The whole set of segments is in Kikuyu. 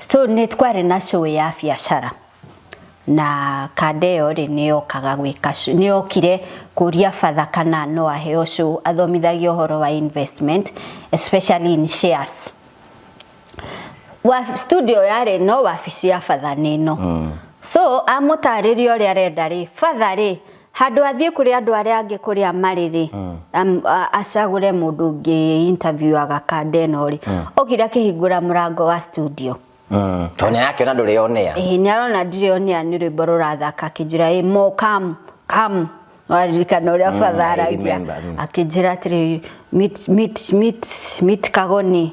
So nĩ twarĩ na show ya biacara na kanda ĩyo rĩ nĩ yokaga gwĩka nĩ yokire kũria batha kana no aheo show athomithagia ũhoro wa investment especially in shares. Wa studio yarĩ no wabici ya batha nĩ ĩno. So amũtarĩria ũrĩa arenda rĩ, batha rĩ handũ athiĩ kũrĩ andũ arĩa angĩ kũrĩa marĩ rĩ, acagũre mũndũ ũngĩ interview aga kanda ĩno rĩ, okire akĩhingũra mũrango wa studio. Tondũ nĩ arakĩona ndũrĩ on air. Ĩĩ nĩ arona ndirĩ on air nĩ rwĩmbo rũrathaka akĩnjĩra ĩ mo come come waririkana ũrĩa batha I aragia remember, akĩnjĩra atĩrĩ meet meet meet meet Kagoni.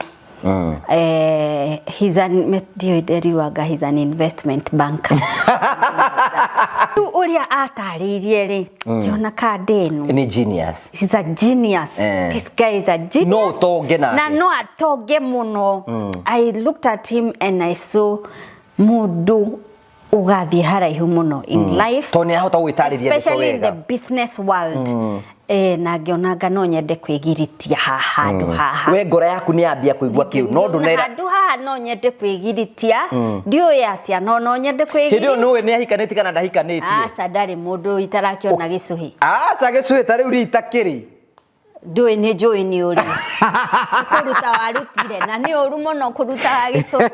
He's an ndiũĩ nderiwanga he's an investment banker. Rĩu ũrĩa atarĩirie rĩ ngĩona kanda ĩno Nĩ genius. He's a genius. This guy is a genius. No ũtonge nake. Na no atonge mũno. I looked at him and I saw mũndũ ũgathiĩ haraihu mũno in life. Tondũ nĩ arahota gũgĩtarĩria ndeto Especially in the wega. business world. Na ngĩona no nyende kwĩgiritia haha handũ haha. We ngoro yaku nĩ yambia kũigua kĩu no ndũnera handũ haha no nyende kwĩgiritia ndiũĩ atĩa no no nyende hĩndĩ ĩyo kwĩgiritia nĩũĩ nĩ ahikanĩtie kana ndahikanĩtie. Aca ndarĩ mũndũ itarakĩona gĩcũhĩ. Aca gĩcũhĩ ta rĩu rita kĩrĩ. Ndũĩ nĩ njũĩ nĩ ũrĩ kũruta warutire na nĩ ũru mũno kũruta gĩcũhĩ.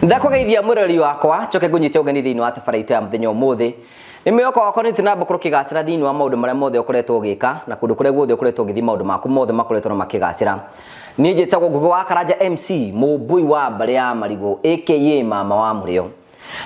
Ndakũgeithia mũrori wakwa njoke ngũnyite ũgeni thĩinĩ wa tabarĩra itũ ya mũthenya ũmũthĩ. Nĩ mwĩhoko wakwa nĩ na gũkorwo ũkĩgacĩra thĩinĩ wa maũndũ marĩa mothe ũkoretwo ũgĩka na kũndũ kũrĩa guothe ũkoretwo ũgĩthiĩ maũndũ maku mothe makoretwo na makĩgacĩra. Niĩ njĩtagwo Ngũgĩ wa Karanja MC mũmbui wa mbarĩ ya Marigũ aka mama wa mũrĩo.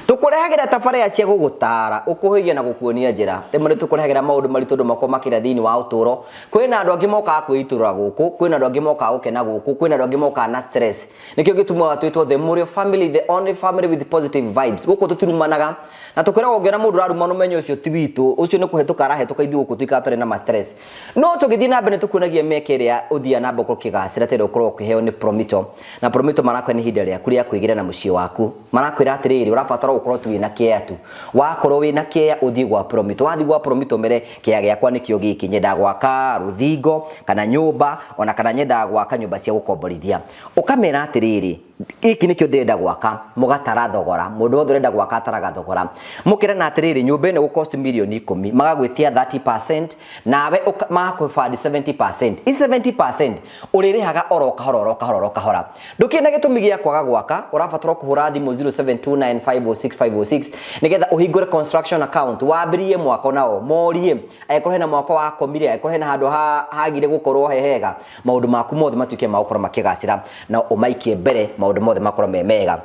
Tũkũrehagĩra tabarĩra cia gũgũtara, ũkũhĩgia na gũkuonia njĩra. Rĩmwe nĩ tũkũrehagĩra maũndũ maritũ andũ makoragwo makĩria thĩinĩ wa ũtũũro. Kwĩna andũ angĩ mokaga kwĩitũrũra gũkũ, kwĩna andũ angĩ mokaga gũkena gũkũ, kwĩna andũ angĩ mokaga na stress. Nĩkĩo gĩtũmaga twĩtwo the Mũrĩo family, the only family with positive vibes. Gũkũ tũtirumanaga na tũkwĩragwo ũngĩona mũndũ ũrarumana ũmenye ũcio ti witũ, ũcio nĩ kũhetũka arahetũka ithuĩ gũkũ tũikaraga tũrĩ na ma stress. No tũgĩthiĩ na mbere nĩ tũkuonagia mĩeke ĩrĩa ũthiaga na mbere gũkorwo ũkĩgacĩra ta ĩrĩa ũkoragwo ũkĩheo nĩ Promito. Na Promito marakwĩra nĩ ihinda rĩaku rĩa kwĩgĩra na mũciĩ waku. Marakwĩra atĩrĩrĩ, ũrabatara gũkorwo tu wĩna kĩea tu. Wakorwo wĩna kĩea ũthiĩ gwa Promito. Wathiĩ gwa Promito ũmere kĩea gĩakwa nĩkĩo gĩkĩ, nyendaga gwaka rũthingo kana nyũmba ona kana nyendaga gwaka nyũmba cia gũkomborithia. Ũkamera atĩrĩrĩ, gĩkĩ nĩkĩo ndĩrenda gwaka, mũgatara thogora. Mũndũ wothe ũrenda gwaka ataraga thogora. Mũkerana atĩrĩrĩ, nyũmba ĩno ĩgũ cost mirioni ikũmi, magagwĩtia 30% nawe magakũ fund 70%. Ici 70% ũrĩrĩhaga oro kahora oro kahora oro kahora. Ndũkĩrĩ na gĩtũmi gĩa kwaga gwaka, ũrabatara kũhũra thimũ 0729506506 nĩgetha ũhingũre construction account, wambĩrĩrie mwako nao, morie angĩkorwo hena mwako wakomire, angĩkorwo hena handũ hagire gũkorwo he hega, maũndũ maku mothe matuĩke ma gũkorwo makĩgacĩra na ũmaikie mbere maũndũ mothe makorwo me mega.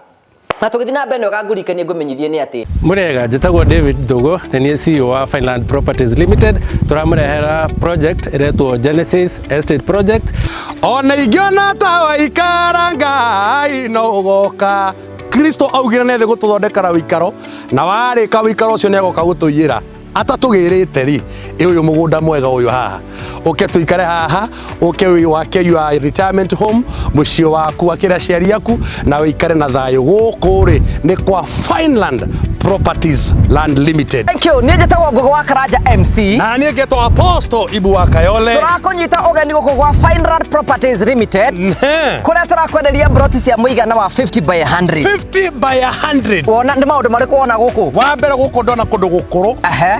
Na tũgĩthiĩ na mbere nĩwega ngũririkanie ngũmenyithie nĩ atĩ Mũrĩega, njĩtagwo David Ndũgũ, nĩ niĩ CEO wa Fineland Properties Limited. Tũramũrehera project ĩretwo Genesis Estate Project. Ona ingĩona ta waikara Ngai no ũgoka. Kristo augire nĩ thĩ gũtũthondekera wĩikaro, na warĩka wĩikaro ũcio nĩ agoka gũtũiyĩra. Atatũgĩrĩte rĩ, ĩ ũyũ mũgũnda mwega ũyũ haha, ũke tũikare haha, ũke wake your retirement home, mũciĩ waku wakĩre aciari aku na ũikare na thayũ. Gũkũ rĩ nĩ kwa Fineland Properties Land Limited. Thank you. Niĩ njĩtagwo Ngũgĩ wa Karanja MC. Na niĩ ngetwo Apostle Ibu wa Kayole. Tũrakũnyita ũgeni gũkũ gwa Fineland Properties Limited. Kũrĩa tũrakwenderia mburoti cia mũigana wa 50 by 100. 50 by 100. Wona nĩ maũndũ marĩkũ wona gũkũ? Wa mbere gũkũ ndona kũndũ gũkũrũ,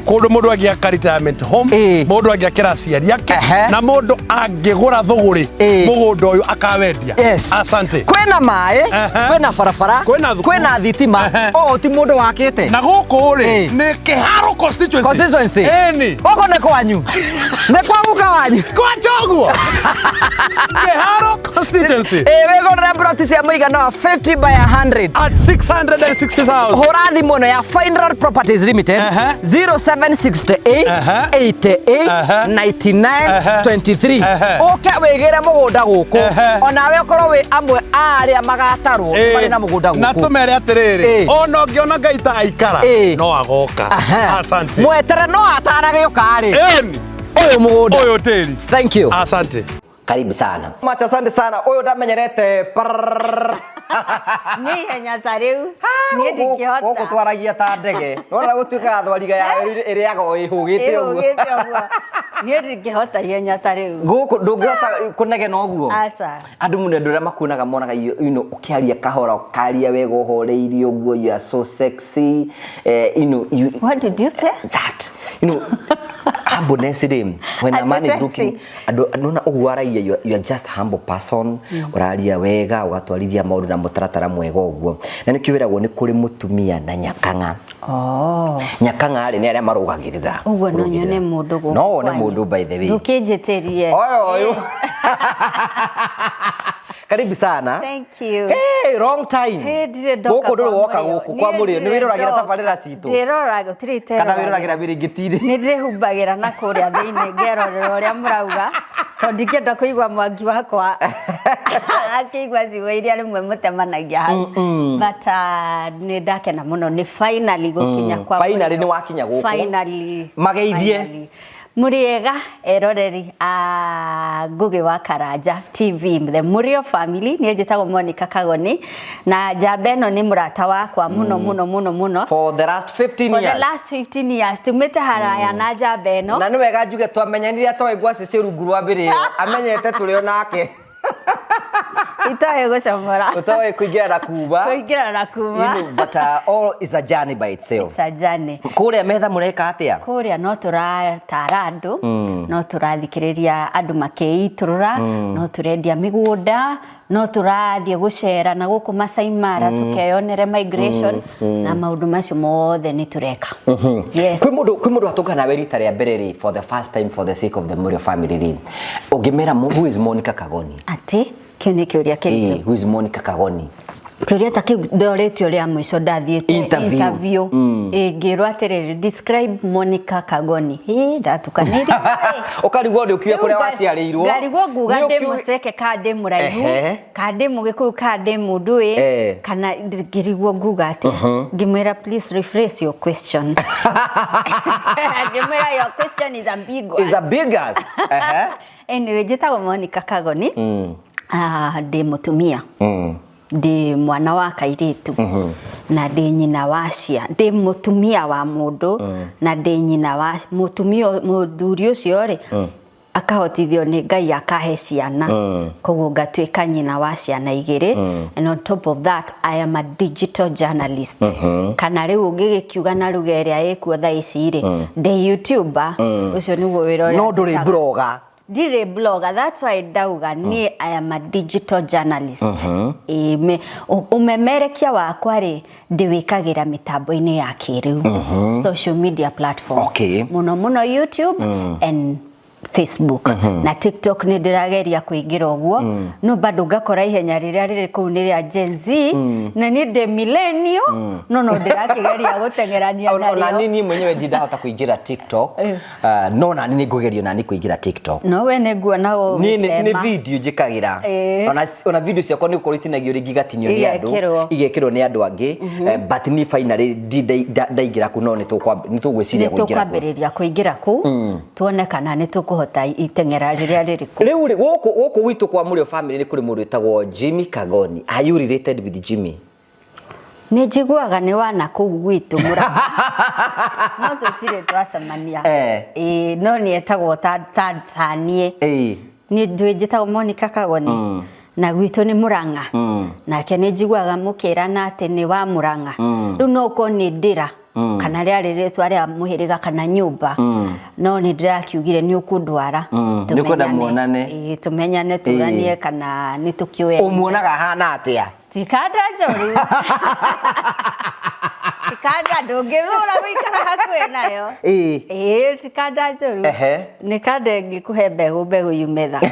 kũndũ mũndũ angĩaka retirement home, mũndũ angĩakĩra aciari ake, na mũndũ angĩgũra thũgũrĩ mũgũnda ũyũ akawendia. Yes. Asante. Kwĩna maĩ, kwĩna barabara, Kwĩna thukuru. kwĩna thitima. Ũũ ti mũndũ wakĩte. Na gũkũ rĩ nĩ Kĩharũ constituency. Constituency. Ĩni. Gũkũ nĩ kwanyu. Nĩ kwa guka wanyu. Kwa Choguo. Kĩharũ constituency. Ĩĩ wĩgũrĩre mburoti cia mũigana wa 50 by 100. At 660,000. Hũra thimũ ĩno ya Fineland Properties Limited 0768 88 99 23. Ũke wĩgĩre mũgũnda gũkũ. Onawe ũkorwo wĩ amwe a arĩa magatarwo marĩ na mũgũnda Na gũkũ. tũmere atĩrĩrĩ, ona ũngĩona Ngai ta aikara no agoka. Asante. Mwetere no ataragĩũka rĩ. Ĩni. Ũyũ mũgũnda. Ũyũ tĩri. Thank you. Asante. Karibu sana. Macha, asante sana. Ũyũ ndamenyerete prrrr. Nĩ ihenya ta rĩu niĩ ndingĩhota. Gũkũ twaragia ta ndege. Nona gũtuĩkaga thwariga ya werũ ĩrĩaga o ĩhũgĩte ũguo. Ĩhũgĩte ũguo. Niĩ ndingĩhota ihenya ta rĩu. Gũkũ ndũngĩhota kũnegena ũguo. Aca. Andũ mũno, andũ arĩa makuonaga monaga ũkĩaria kahora, ũkaria wega ũhoreirie ũguo, you are so sexy, you, What did you say? That humbleness rĩ, when a Atĩ man is sexy. looking andũ nona ũguo aragia, you are just humble person, ũraria wega, ũgatwarithia maũndũ na mũtaratara mwega ũguo, na nĩkĩo wĩragwo nĩ kũrĩ mũtumia na nyakang'a. Oh. Nyakang'a rĩ, nĩ arĩa marũgagĩrĩra. Ũguo no nyone mũndũ gũkũ No wone kwanyu. mũndũ, by the way. Ndũkĩnjĩtĩrie. Oyo ũyũ, karibu sana. Thank you. Hey, wrong time. Hey, ndirĩ ndoka Gũkũ ndũrĩ kwa woka Mũrĩo. gũkũ kwa Niĩ Mũrĩo. Nĩ ndirĩ wĩroragĩra ndoka. tabarĩra citũ? Ndĩroraga, gũtirĩ Kana iteroragĩra. wĩroragĩra mĩrĩngĩti-inĩ? Nĩ ndĩhumbagĩra na kũrĩa thĩinĩ ngerorera ũrĩa mũrauga, tondũ ndingĩenda kũigua mwangi wakwa akĩigua ciugo iria rĩmwe mũtemanagia hau. But nĩ ndakena mũno nĩ finally gũkinya kwa Finally Mũrĩo. nĩ wakinya gũkũ. Finally. Mageithie. Finally. Mũrĩega eroreri a Ngugi wa Karanja TV, the Mũrĩo family. Niĩ njĩtagwo Monica Kagoni na njamba ĩno nĩ mũrata wakwa mũno mũno mũno mũno. For the last 15 For the years. last 15 years tumĩte haraya na njamba ĩno. Na nĩ wega njuge twamenyanire atoĩ ngwacĩ ciĩ rungu rwa mbĩrĩro, amenyete tũrĩ o nake. Itoĩ gũcomora. Ũtoĩ kũingĩra na kuma. Kũingĩra na kuma. But all is a journey by itself. It's a journey. Kũrĩa metha mũreka atĩa? Kũrĩa no tũratara andũ, no tũrathikĩrĩria andũ makĩitũrũra, no tũrendia mĩgũnda, no tũrathiĩ gũcera na gũkũ Masai Mara tũkeyonere migration na maũndũ macio mothe nĩ tũreka. Yes. Kwĩ mũndũ watũngana nawe rita rĩa mbere rĩ, for the first time, for the sake of the Mũrĩo family rĩ, ũngĩmera who is Monica Kagoni? Atĩ kĩu nĩ kĩũria kĩritũ. Who is Monica Kagoni? Kĩũria ta kĩu ndorĩtio rĩa mũico ndathiĩte Interview. Interview. Ĩ, ngĩrwo atĩrĩrĩ, "Describe Monica Kagoni." Ĩ, ndatukanĩirio. Ũkarigwo nĩ ũkiuge kũrĩa waciarĩirwo. Ngarigwo nguga Nĩ ndĩ mũceke ka ndĩ mũraihu, ka ndĩ mũgĩkũyũ ka ndĩ mũndũĩ, kana ngĩrigwo nguga atĩ. Ngĩmwĩra, "Please rephrase your question." Ngĩmwĩra, "Your question is ambiguous." Is a biggest. Anyway, njĩtagwo Monica Kagoni. Ah, ndĩ mũtumia, ndĩ mwana wa kairĩtu na ndĩ nyina wa cia ndĩ mũtumia wa mũndũ na ndĩ nyina wa mũtumia. Mũthuri ũcio rĩ, akahotithio nĩ Ngai akahe ciana, koguo ngatuĩka nyina wa ciana igĩrĩ. And on top of that, I am a digital journalist, kana rĩu ũngĩgĩkiuga na ruga ĩrĩa ĩkuo thaa ici rĩ, ndĩ YouTuber. Ũcio nĩguo wĩra ũrĩa No ndũrĩ ndutaga. Blogger. Ndirĩ blogger, that's why ndauga niĩ I am a digital journalist. Ĩĩ, ũmemerekia wakwa rĩ, ndĩwĩkagĩra mĩtambo-inĩ ya kĩrĩu, social media platforms, mũno mũno YouTube and Facebook na TikTok. Nĩ ndĩrageria kũingĩra ũguo, no bado ngakora ihenya rĩrĩa rĩrĩ kũu nĩ rĩa Gen Z na niĩ ndĩ millennial, no ndĩrakĩgeria gũteng'erania Ona narĩo. Niĩ mwenyewe ndindahota kũingĩra TikTok. No nani nĩ ngũgerio nani kũingĩra TikTok. No we nĩ nguona Niĩ nĩ ũgĩcema. Video njĩkagĩra. Ona video ciakwa nĩ gũkorwo itinagio rĩngĩ, igatinio nĩ andũ, Igekĩrwo. Igekĩrwo nĩ andũ angĩ. But niĩ finally ndaingĩra kũ, no nĩ tũgwĩciria Nĩ kũingĩra kũ. Tũkwambĩrĩria kũingĩra kũu tuone kana nĩ tũkũhota iteng'era rĩrĩa rĩrĩ kũu. Rĩu rĩ, gũkũ gwitũ kwa Mũrĩo family nĩ kũrĩ mũndũ wĩtagwo Jimmy Kagoni. Are you related with Jimmy? Nĩ njiguaga nĩ wana kũu gwitũ Mũrang'a, no tũtirĩ twacemania. Ĩĩ, no nĩ etagwo ta niĩ. Niĩ ndwĩ njĩtagwo Monica Kagoni na gwitũ nĩ Mũrang'a, nake nĩ njiguaga mũkĩrana atĩ nĩ wa Mũrang'a. Rĩu no ũkorwo nĩ ndĩra kana rĩarĩ rĩtwa rĩa mũhĩrĩga kana nyũmba, no nĩ ndĩrakiugire nĩ ũkũndwara. Nĩ ũkwenda muonane. Ĩĩ, tũmenyane, tũranie kana nĩ tũkĩũĩ. Ũmuonaga ahana atĩa? Ti kanda njũru, ti kanda ndũngĩthũra gũikara hakuhĩ nayo. Ĩĩ, ti kanda njũru. Nĩ kanda ĩngĩkũhe mbegũ, mbegũ yume thaka.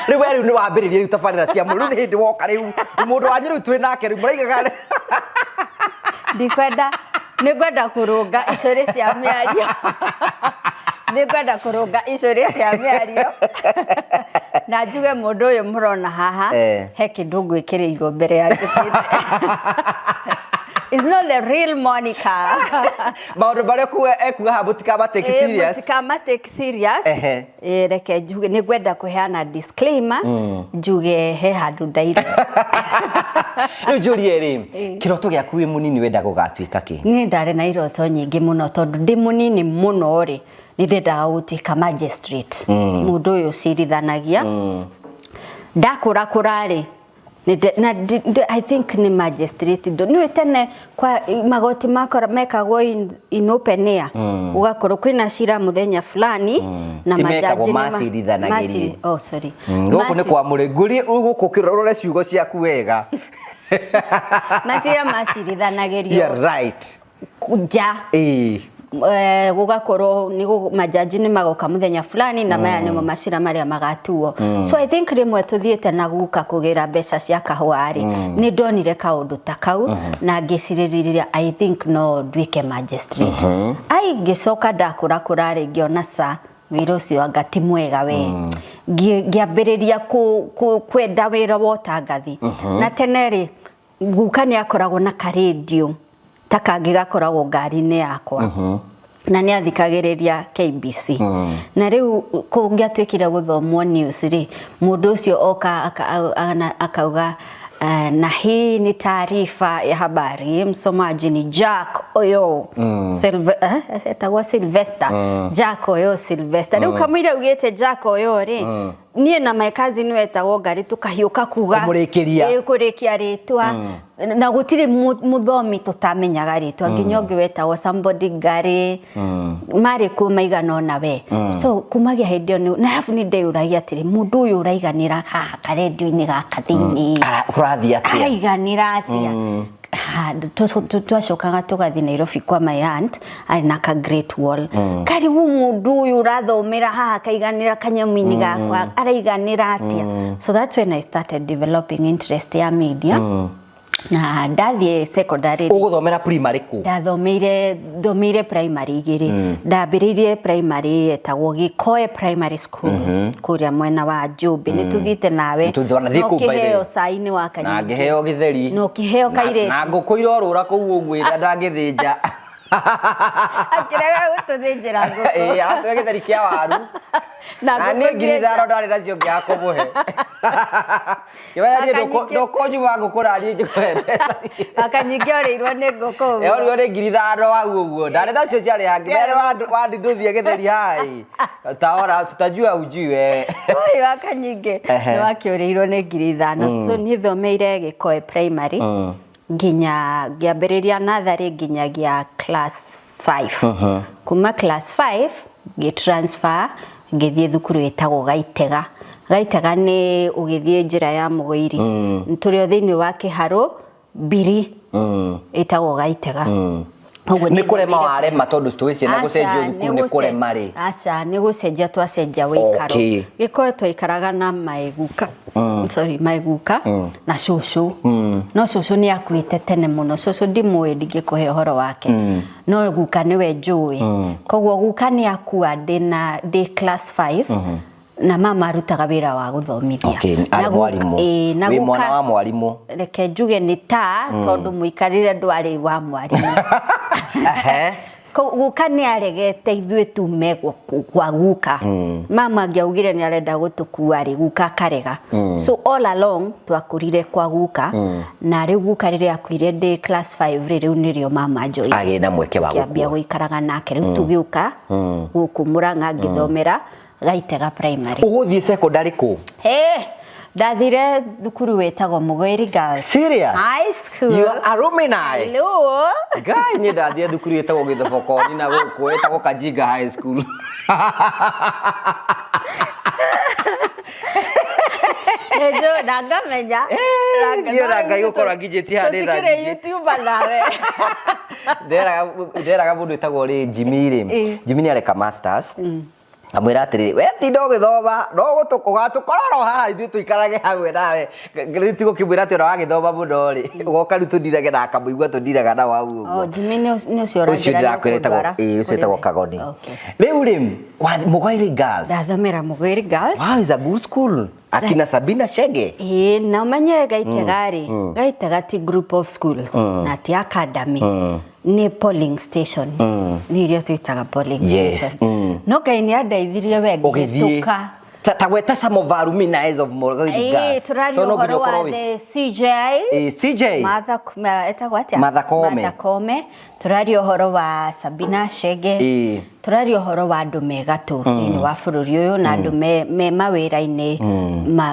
Rĩu we rĩu nĩ wambĩrĩria rĩu tabarĩra cia mũndũ, rĩu nĩ hĩndĩ woka rĩu mũndũ wanyu rĩu twĩ nake rĩu mũraigaga. Ndikwenda, nĩ ngwenda kũrũnga icũrĩ cia mĩario, nĩ ngwenda kũrũnga icũrĩ cia mĩario na njuge mũndũ ũyũ mũrona haha, he kĩndũ ngwĩkĩrĩirwo mbere ya njũkĩte. It's not the real Monica. Maũndũ marĩa ekuga haha mũtikama take serious. Mũtikama take serious. Ehe. Reke njuge nĩ ngwenda kũheana disclaimer, njuge he handũ ndaire. Rĩu njũrie rĩ, kĩroto gĩaku wĩ mũnini wendaga ũgatuĩka kĩ? Niĩ ndarĩ na iroto nyingĩ mũno, tondũ ndĩ mũnini mũno rĩ, nĩ ndendaga gũtuĩka magistrate, mũndũ ũyũ ũcirithanagia. Ndakũra kũra rĩ, na I think nĩ magistrate nĩũĩ tene kwa magoti makora mekagwo in open air, ũgakorwo kwĩna cira mũthenya fulani na Ti mekagwo, majaji nĩ macirithanagĩrio. Oh, sorry. Gũkũ nĩ kwa mũrĩ ngũrie gũkũ ũrore ciugo ciaku wega. Macira macirithanagĩrio Yeah, right. nja. Gũgakorwo nĩ majaji nĩ magoka mũthenya fulani na maya nĩmo macira marĩa magatuo. So I think rĩmwe tũthiĩte na guka kũgĩra mbeca cia kahũa rĩ, nĩ ndonire kaũndũ ta kau na ngĩcirĩrĩria I think no nduĩke magistrate. Ai ngĩcoka ndakũra kũra rĩ, ngĩona ca wĩra ũcio anga ti mwega we. Ngĩambĩrĩria kwenda wĩra wa ũtangathi. Na tene rĩ, guka nĩ akoragwo na karendio ta kangĩ gakoragwo ngari-inĩ yakwa. Na nĩ athikagĩrĩria KBC. Na rĩu kũngĩatuĩkire gũthomwo news rĩ, mũndũ ũcio oka akauga, na hii ni taarifa ya habari, msomaji ni Jack Oyo. Etagwo Sylvester. Jack Oyo Sylvester. Rĩu kamũira ugĩte Jack Oyo rĩ, niĩ na my cousin wetagwo Ngari tũkahiũka kuga Kũmũrĩkĩria. Kũrĩkia rĩtwa. Na gũtirĩ mũthomi tũtamenyaga rĩtwa, nginya ũngĩ wetagwo somebody Ngari. Marĩ kuo maigana ũna we. So kumagia hĩndĩ ĩyo na arabu nĩ ndeyũragia atĩrĩ, mũndũ ũyũ ũraiganĩra haha karendio-inĩ gaka thĩinĩ. Kũrathiĩ atĩa? Araiganĩra atĩa? Twacokaga tũgathiĩ Nairobi kwa my aunt, arĩ na ka Great Wall. Karibu mũndũ ũyũ ũrathomera haha akaiganĩra kanyamũ-inĩ gakwa, araiganĩra atĩa? So that's when I started developing interest ya media. Na ndathiĩ secondary. Ũgũthomera primary kũ? Ndathomeire, thomeire primary igĩrĩ. Ndambĩrĩirie primary yetagwo Gĩkoe Primary School, kũrĩa mwena wa Njũmbĩ. Nĩ tũthiĩte nawe. Nĩ tũthiĩte, ona thiĩ Na kũu, by the way. ũkĩheo cai-inĩ wa Na Kanyingi. ngĩheo gĩtheri. Na ũkĩheo kairĩtu. Na ngũkũ irorũra kũu ũguo ĩrĩa ndangĩthĩnja. Akĩrega gũtũthĩnjĩra ngũkũ. Ĩĩ, atũhe gĩtheri kĩa waru. Na Na ngũkũ niĩ ngiri cienja. ithano ndarĩ nacio ngĩaga kũmũhe. Kĩmenya niĩ ndũkũnyuma ngũkũ na niĩ njikũhe mbeca. Wakanyingĩ orĩirwo nĩ ngũkũ ũguo. Orirwo nĩ ngiri ithano hau ũguo. Ndarĩ nacio ciarĩ hangĩ. Mbere wandindũthia gĩtheri haĩ. Utaona, tutajua hujui wewe. Oi, Wakanyingĩ. Nĩ wakĩũrĩirwo nĩ ngiri ithano. So niĩ thomeire Gĩkoe Primary. Nginya ngĩambĩrĩria natharĩ nginyagia class 5. Kuma class 5 ngĩ transfer ngĩthiĩ thukuru ĩtagwo Gaitega. Gaitega nĩ ũgĩthiĩ njĩra ya Mũgũiri. Tũrĩ o thĩinĩ wa Kĩharũ Mbiri. Ĩtagwo Gaitega. Ũguo Nĩ nĩ kũrema thomeire warema tondũ tũĩ ciana Aca, gũcenjio thukuru nĩ kũrema rĩ. Aca, nĩ gũcenjia twacenjia wĩikaro. Gĩkoe twaikaraga na maiguka. Sorry, maiguka na cũcũ. No cũcũ nĩ akuĩte tene mũno. Cũcũ ndimũĩ, ndingĩkũhe ũhoro wake. No guka nĩwe njũĩ. Koguo guka nĩ akua ndĩ class 5. Na mama arutaga wĩra wa gũthomithia. Okay, Na arĩ mwarimũ. Na Wĩ guka mwana wa mwarimũ. Reke njuge nĩ ta, tondũ mũikarĩre ndwarĩ wa mwarimũ. Guka nĩ aregete ithuĩ tume kwa guka. Mama angĩaugire nĩ arenda gũtũkua rĩ, guka akarega. So all along twakũrire kwa guka. Na rĩu guka rĩrĩa akuire ndĩ class 5 rĩ, rĩu nĩrĩo mama anjoire. Agĩe na mweke wa Kĩambia gũkua. gũikaraga nake. Rĩu tũgĩũka gũkũ Mũrang'a ngĩthomera Gaitega Primary. Ũgũthiĩ secondary kũ? Ndathire thukuru wĩtagwo Mũgwĩri Girls Serious? High School. You are alumni. Hello. Ngai, niĩ ndathire thukuru ĩtagwo Gĩthobokoni na gũkũ ĩtagwo Kajinga High School. Nĩnjũĩ na ngamenya. Niĩ ona Ngai gũkorwo nginyĩtie haha nĩ tha Tũtikĩrĩ nyingĩ. YouTuber nawe. Nderaga mũndũ wĩtagwo rĩ Jimmy rĩ. Jimmy nĩ areka masters. Amwĩra atĩrĩrĩ, we tinda ũgĩthoma, no ũgatũkora oro haha ithuĩ tũikarage hamwe nawe. Rĩu ti gũkĩmwĩra atĩ ona wagĩthoma mũno rĩ, ũgoka rĩu tũndirage na akamũigua tũndiraga nao hau ũguo. Oh, Jimmy nĩ ũcio Ũcio ũranjĩra nĩ ndĩrakwĩra ũkũndwara ũcio wĩtagwo kũrĩ we. Kagoni. Okay. Rĩu rĩ, Mũgwĩri Girls. Ndathomera Mũgwĩri Girls. Wow, is a good school. Akina Sabina Chege. Ĩĩ, na ũmenye Gaitega rĩ, Gaitega ti group of schools na ti academy, nĩ polling station, nĩ iria twĩtaga polling station. No Ngai nĩ andeithirie we Ũgĩthiĩ. ngĩhĩtũka. Ta gweta some of our luminaries of Mũragai Ĩĩ, Girls. tũraria Tondũ no nginya ũhoro wa ũkorwo the CJ Ĩĩ, CJ. Martha, etagwo atĩa? Martha Koome. Martha Koome. Tũraria ũhoro wa Sabina Chege. Tũraria ũhoro wa andũ me gatũ thĩinĩ wa bũrũri ũyũ na andũ me mawĩra-inĩ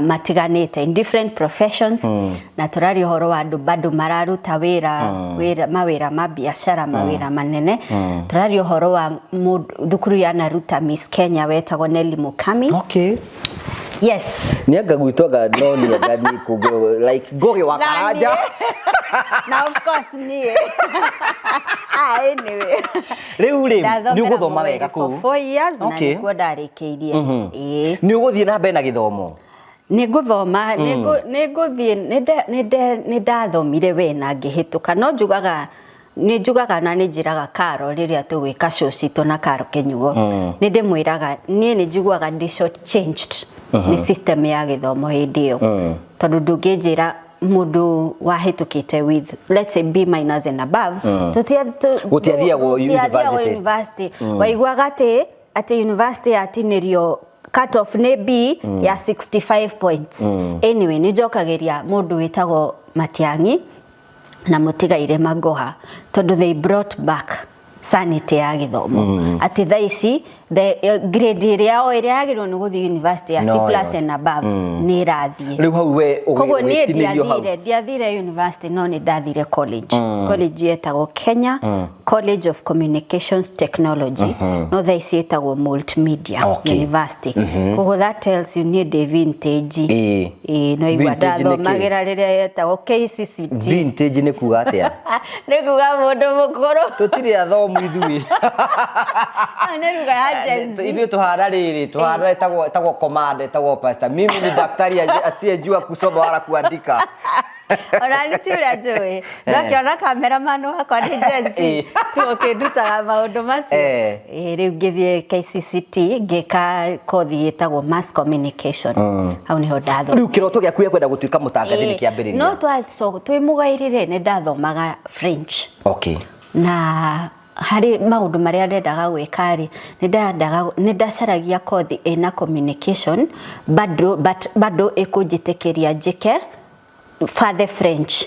matiganĩte in different professions, na tũraria ũhoro wa andũ bado mararuta wĩra mawĩra ma biacara, mawĩra manene. Tũraria ũhoro wa thukuru yanaruta Miss Kenya wetagwo Nelly Mukami. Yes. Nĩ anga gwitũ anga no nĩ anga niĩ kũngĩ like Ngũgĩ wa Na Karanja. Na of course niĩ. Ah, anyway. Rĩu rĩ, nĩ Ndathomera ũgũthoma Mũgweri wega for kũu. 4 years na nĩkuo ndarĩkĩirie. Ĩĩ. Nĩ ũgũthiĩ na mbere na gĩthomo? Nĩ ngũthoma, nĩ ngũthiĩ, nĩ ndathomire we na ngĩhĩtũka, no njugaga nĩ njugaga na nĩ njĩraga Karo rĩrĩa tũgwĩka show citũ na Karo Kĩnyugo, nĩ ndĩmwĩraga niĩ nĩ njiguaga ndĩ short changed nĩ system ya gĩthomo hĩndĩ ĩyo, tondũ ndũngĩnjĩra mũndũ wahĩtũkĩte with, let's say, B minus and above, Gũtiathiagwo tũtiathiagwo university. University. Waiguaga atĩ university yatinĩrio cut off nĩ B ya 65 points. Anyway, nĩ njokagĩria mũndũ wĩtagwo Matiang'i na mũtigaire Magoha, tondũ they brought back sanity ya gĩthomo, atĩ thaa ici the grade ĩrĩa o ĩrĩa yagĩrĩirwo nĩ gũthiĩ university ya C No, plus yes. and above nĩ ĩrathiĩ. Rĩu hau we Koguo niĩ ũgĩtinĩrio hau. ndiathire university, no nĩ ndathire college. College yetagwo Kenya College of Communications Technology, no thaa ici ĩtagwo Multimedia University. Koguo that tells you niĩ ndĩ vintage. Ĩĩ, no igua Vintage nĩ kĩ? ndathomagĩra rĩrĩa yetagwo KCCT. Vintage nĩ kuga atĩa? Nĩ kuga mũndũ mũkũrũ. Tũtirĩ athomu ithuĩ. Ĩyo nĩ ruga ya Gen Z. Ithuĩ tuhana rĩrĩ, tuhana ĩtagwo command, ĩtagwo pastor. Mimi ni daktari asiyejua kusoma wala kuandika. Ona nĩ ti ũrĩa njũĩ, ndakĩona cameraman wakwa nĩ Gen Z, tu ũkĩndutaga maũndũ macio. Ĩĩ, rĩu ngĩthiĩ KCCT ngĩka kothi ĩtagwo mass communication, hau nĩho ndathoma. Rĩu kĩroto gĩaku gĩa kwenda gũtuĩka mũtangathi nĩ kĩambĩrĩria? No twĩ Mũgairi rĩ, nĩ ndathomaga French. Na harĩ maũndũ marĩa ndendaga gwĩka rĩ, nĩ ndacaragia kothi ĩna communication bado, but bado ĩkũnjĩtĩkĩria njĩke further French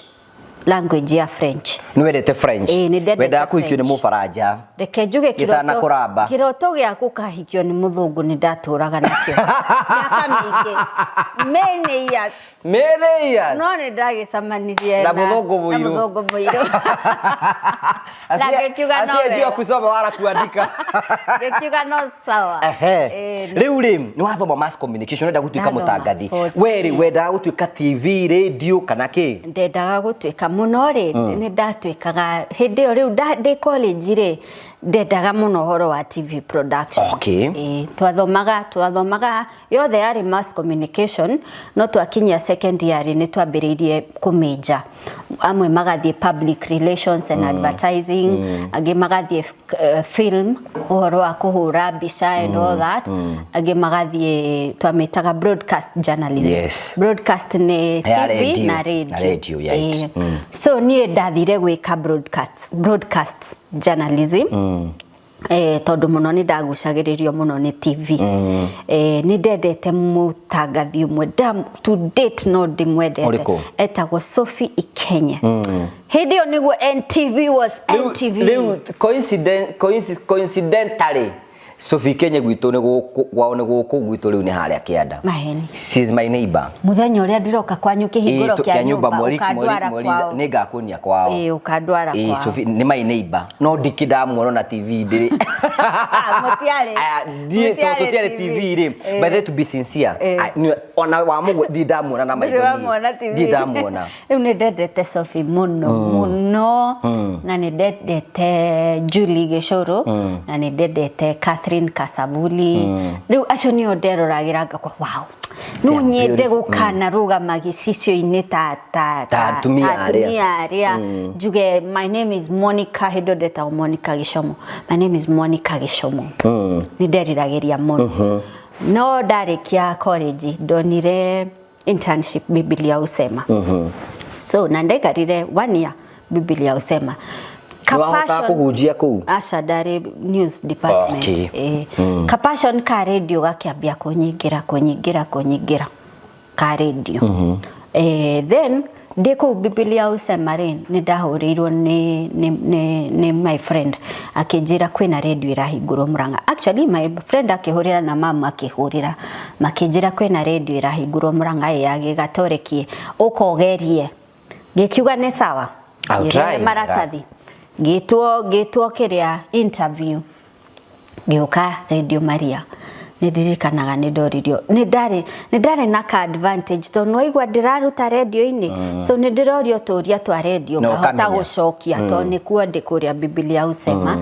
language ya French. Nĩ wendete French? Ĩĩ, nĩ ndendete Wendaga kũhikio nĩ French. Mũbaranja? Reke njuge, Gĩtanakũramba. kĩroto gĩa gũkahikio nĩ mũthũngũ nĩ ndatũraga nakĩo mĩaka mĩingĩ, many years. Many years. No nĩ ndagĩcemanirie Na mũthũngũ na mũirũ. mũthũngũ mũirũ. Na ngĩkiuga no Asiyejua wega. kusoma wala kuandika. Ngĩkiuga no sawa. Ehe. Ĩĩ. Rĩu rĩ, nĩ wathoma mass communication, ũrenda gũtuĩka Ndathoma mũtangathi. for We rĩ, 3 years. wendaga gũtuĩka TV, radio kana kĩ? Ndendaga gũtuĩka mũno rĩ, nĩ ndatuĩkaga hĩndĩ ĩyo rĩu ndĩ college rĩ, ndendaga mũno ũhoro wa TV production. Ĩĩ, twathomaga yothe yarĩ mass communication, no twakinyia second year rĩ, nĩ twambĩrĩirie kũmĩnja, amwe magathiĩ public relations and advertising, angĩ magathiĩ film, ũhoro wa kũhũra mbica and all that, angĩ magathiĩ twamĩtaga broadcast journalism. Broadcast nĩ Ya TV radio. na Na radio. radio, right. Ĩĩ. So niĩ ndathire gwĩka broadcast journalism, tondũ mũno nĩ ndagucagĩrĩrio mũno nĩ TV. Nĩ ndendete mũtangathi ũmwe, to date no ndĩmwendete. Ũrĩkũ? Etagwo Sophie Ikenye. Hĩndĩ ĩyo nĩguo NTV was NTV. Rĩu coincidentally Sophie Kenya gwitũ nĩ gũkũ kwao, nĩ gũkũ gwitũ, rĩu nĩ harĩa kĩanda. Maheni. She is my neighbor. Mũthenya ũrĩa ndĩroka kwanyu kĩhingũro Ĩĩ, kĩa nyũmba, mweri ũkandwara mweri kwao. Nĩ ngakuonia kwao. Ĩĩ, ũkandwara Ĩĩ, kwao. Sophie nĩ my neighbor, no ndikĩ ndamuona na TV ndĩrĩ. Mũtiarĩ. Aya, ndiĩ tondũ Mũtiarĩ tũtiarĩ TV. TV rĩ. By the way, to be sincere, ona wa mũgwe ndirĩ ndamuona na maitho Ndũrĩ niĩ. wamuona TV. Ndirĩ ndamuona. Rĩu nĩ ndendete Sophie mũno mũno, na nĩ ndendete Julie Gĩcũrũ, na nĩ ndendete Catherine Kasavuli. Rĩu acio nĩo nderoragĩra ngakwa, wow, no They are nyende beautiful. gũkanarũgama gĩcicio-inĩ ta ta Ta atumia ta arĩa. atumia arĩa, njuge, "My name is Monica." Hĩndĩ ĩyo ndetagwo Monica Gĩcomo. "My name is Monica Gĩcomo." Nĩ nderiragĩria mũno. No ndarĩkia college ndonire internship Biblia Usema. So na ndaikarire one year Biblia Usema. Nĩ wahotaga kũhunjia kũu? Aca, ndarĩ news department. Eh, ka passion ka radio gakĩambia kũnyingĩra, kũnyingĩra, kũnyingĩra ka radio. Then ndĩ kũu Biblia Usema rĩ, nĩ ndahũrĩirwo nĩ my friend akĩnjĩra kwĩna radio ĩrahingũrwo Murang'a. Actually, my friend akĩhũrĩra na mama akĩhũrĩra, makĩnjĩra kwĩna radio ĩrahingũrwo Murang'a ĩ ya Gĩgatoreki, ũka ũgerie. Ngĩkiuga nĩ sawa. I'll Ngĩrehe try. maratathi, ngĩtwo kĩrĩa, interview, ngĩũka Radio Maria. Nĩ ndirikanaga nĩ ndoririo, nĩ ndarĩ na ka advantage tondũ nĩwaigua ndĩraruta radio-inĩ, so nĩ ndĩrorio tũria twa radio, Na ngahota ũkamenya. gũcokia tondũ nĩkuo ndĩ kũrĩa Biblia Usema.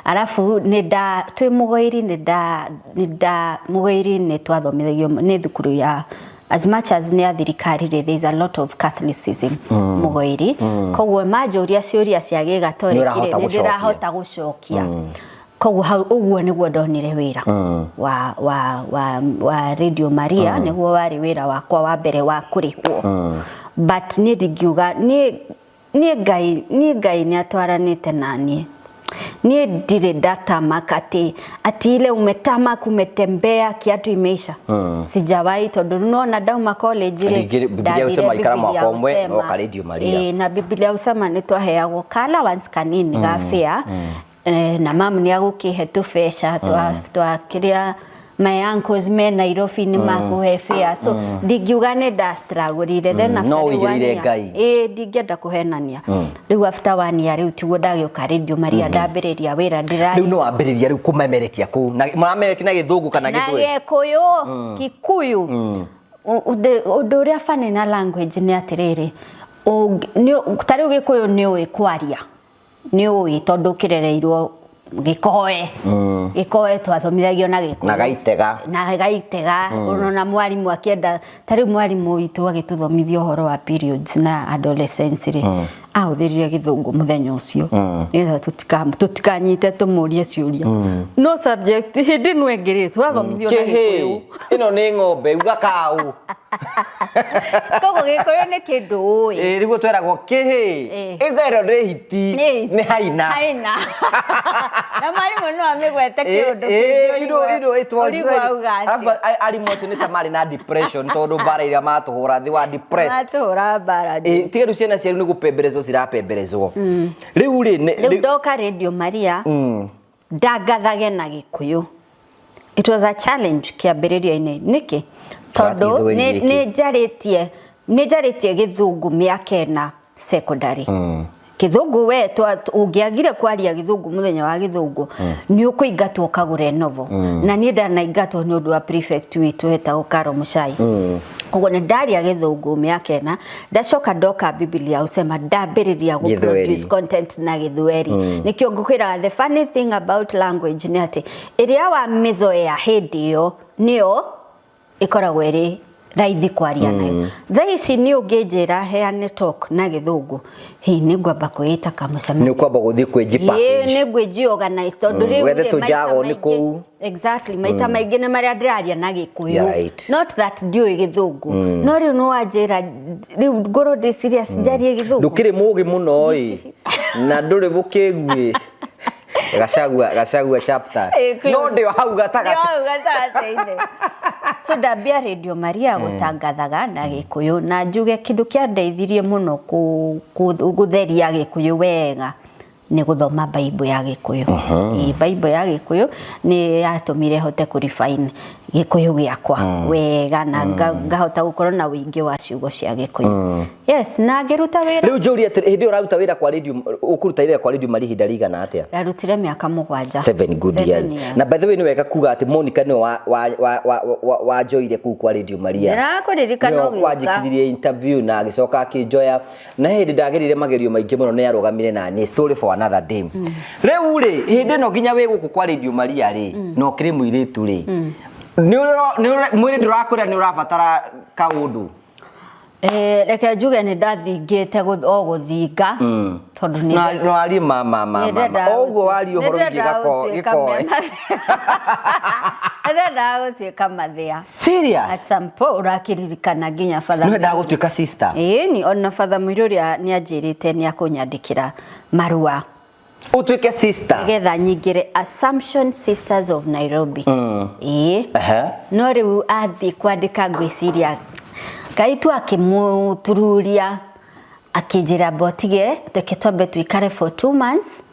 Arabu nĩ nda twĩ Mũgoiri, nĩ nda Mũgoiri nĩ twathomithagio nĩ thukuru ya, as much as nĩ ya thirikari rĩ, there is a lot of Catholicism Mũgoiri, koguo manjũria ciũria cia Gĩgatoriki Nĩ ũrahota rĩ, nĩ gũcokia. ndĩrahota gũcokia. Koguo hau ũguo nĩguo ndonire wĩra wa Radio Maria. Nĩguo warĩ wĩra wakwa wa mbere wa kũrĩhwo. But niĩ ndingiuga niĩ Ngai nĩ atwaranĩte na niĩ. Niĩ ndirĩ ndatamaka atĩ ile umetamaka, umetembea, kiatu imeisha. Sijawahi, tondũ nona ndauma college rĩ, Rĩngĩ Biblia ndathire Usema ikara Biblia mwaka ũmwe, Usema. woka Radio Maria. Ĩĩ, na Biblia Usema nĩ twaheagwo ka allowance kanini ga fare, na mamu nĩ agũkĩhe tũbeca twa kĩrĩa, my uncles me Nairobi nĩ makũhe fare, so ndingiuga nĩ ndastrugglire. Then after No rĩu one ũigĩrĩire year- Ngai. Ĩĩ, ndingĩenda kũhenania. Rĩu after one year rĩu tiguo ndagĩũka Radio Maria, ndambĩrĩria wĩra ndĩra Rĩu nĩ wambĩrĩria rĩu kũmemerekia kũu na mũramemerekia na Gĩthũngũ kana na Gĩthweri? Gĩkũyũ, Kikuyu. Ũndũ ũrĩa funny na language nĩ atĩrĩrĩ, ta rĩu Gĩkũyũ nĩ ũĩ kwaria, nĩ ũĩ tondũ kĩrereirwo Gĩkoe. Gĩkoe twathomithagio na Gĩkũyũ. Na gaitega. Na gaitega. Ona mwarimũ akĩenda, ta rĩu mwarimũ witũ agĩtũthomithia ũhoro wa periods na adolescence rĩ, ahũthĩrire Gĩthũngũ mũthenya ũcio nĩgetha tũtikanyite tũmũrie ciũria. No subject hĩndĩ ĩno ĩngĩ rĩ, twathomithio na Kĩhĩ Gĩkũyũ. Ĩno nĩ ng'ombe, uga kaũ. Koguo Gĩkũyũ nĩ kĩndũ ũĩ. Ĩ, nĩguo tweragwo kĩhĩ. Ĩga ĩno nĩ hiti. Nĩ haina. Haina. Na mwarimũ no amĩgwete kĩũndũ kĩngĩ ũrigwo auga atĩa. Arabu arimũ acio nĩ ta marĩ na depression tondũ mbara iria matũhũra they were depressed. Matũhũra mbara. Tiga rĩu ciana ciaru nĩ gũpemberezwo cirapemberezwo rĩu rĩ. Rĩu ndoka Radio Maria ndangathage na Gĩkũyũ. It was a challenge kĩambĩrĩria-inĩ. Nĩkĩ? Tondũ Gĩthweri gĩkĩ. Nĩ njarĩtie Gĩthũngũ mĩaka 4 secondary. Gĩthũngũ we ũngĩagire kwaria Gĩthũngũ mũthenya wa Gĩthũngũ, nĩ ũkũingatwo ũkagũre novel. Na niĩ ndanaingatwo nĩ ũndũ wa prefect witũ wetagwo Karo Mũcai. Koguo nĩ ndaria Gĩthũngũ mĩaka 4, ndacoka ndoka Biblia Usema ndambĩrĩria gũ Gĩthweri. produce content na Gĩthweri. Nĩkĩo ngũkwĩraga the funny thing about language nĩ atĩ ĩrĩa wamĩzoea hĩndĩ ĩyo nĩyo ĩkoragwo ĩrĩ raithi kwaria nayo. Thaa ici nĩ ũngĩnjĩra heane talk na Gĩthũngũ, hi, nĩ ngwamba kwĩĩta kamũcemanio. Nĩ ũkwamba gũthiĩ kwĩnji Ĩĩ, package. nĩ ngwĩnji organize tondũ rĩu Wethe rĩ, maita tũjago nĩ maingĩ- kũu. Exactly, maita maingĩ nĩ marĩa ndĩraria na Gĩkũyũ. Yeah, right. Not that ndiũĩ Gĩthũngũ, no rĩu nĩ wanjĩra rĩu ngorwo ndĩ serious njarie Gĩthũngũ. Ndũkĩrĩ mũgĩ mũno ĩ na ndũrĩ mũkĩgu ĩ. Gachagua, Gachagua chapter. Ĩ, close. No ndĩ o hau gatagatĩ. Nĩ hau gatagatĩ-inĩ. So ndambia Radio Maria gũtangathaga na Gĩkũyũ, na njuge kĩndũ kĩandeithirie mũno gũtheria Gĩkũyũ wega nĩ gũthoma Bible ya Gĩkũyũ. Ĩ, Bible ya Gĩkũyũ nĩ yatũmire hote kũ refine Gĩkũyũ gĩakwa wega na ngahota gũkorwo na ũingĩ wa ciugo cia Gĩkũyũ. Yes, na ngĩruta wĩra. Rĩu njũrie atĩrĩ, hĩndĩ ĩyo ũraruta wĩra kwa radio, ũkũruta wĩra kwa Radio Maria ihinda rĩigana atĩa? Ndarutire mĩaka 7. 7 good Seven years. years. Na by the way, nĩ wega kuga atĩ Monica nĩwe wa wanjoire kũu kwa Radio Maria. Ndĩrakũririkana Nĩwe ũgĩũka. wanjĩkithirie interview na agĩcoka akĩnjoya, na hĩndĩ ndagerire magerio maingĩ mũno nĩ arũgamire na niĩ. Story for another day. Rĩu rĩ, hĩndĩ ĩno nginya wĩ gũkũ kwa Radio Maria rĩ, na ũkĩrĩ mũirĩtu rĩ, nĩ ũrĩ mwĩrĩ ndũrakwĩra nĩ ũrabatara kaũndũ? Reke njuge nĩ ndathingĩte o gũthinga tondũ nĩ Na no arie ma ma ma ma ma. O ũguo warie ũhoro wĩgiĩ gĩkoe. Nĩndendaga gũtuĩka mathĩa. At Serious? some point ũrakĩririkana nginya batha. Nĩ wendaga gũtuĩka sister? Ĩĩ ona batha mũirũ ũrĩa nĩ anjĩrĩte nĩ akũnyandĩkĩra marũa. Ũtuĩke sister? Nĩgetha nyingĩre Assumption Sisters of Nairobi. Ĩĩ. No rĩu athiĩ kwandĩka ngwĩciria Ngai tu akĩmũtururia akĩnjĩra mbotige reke twambe tuikare for 2 months,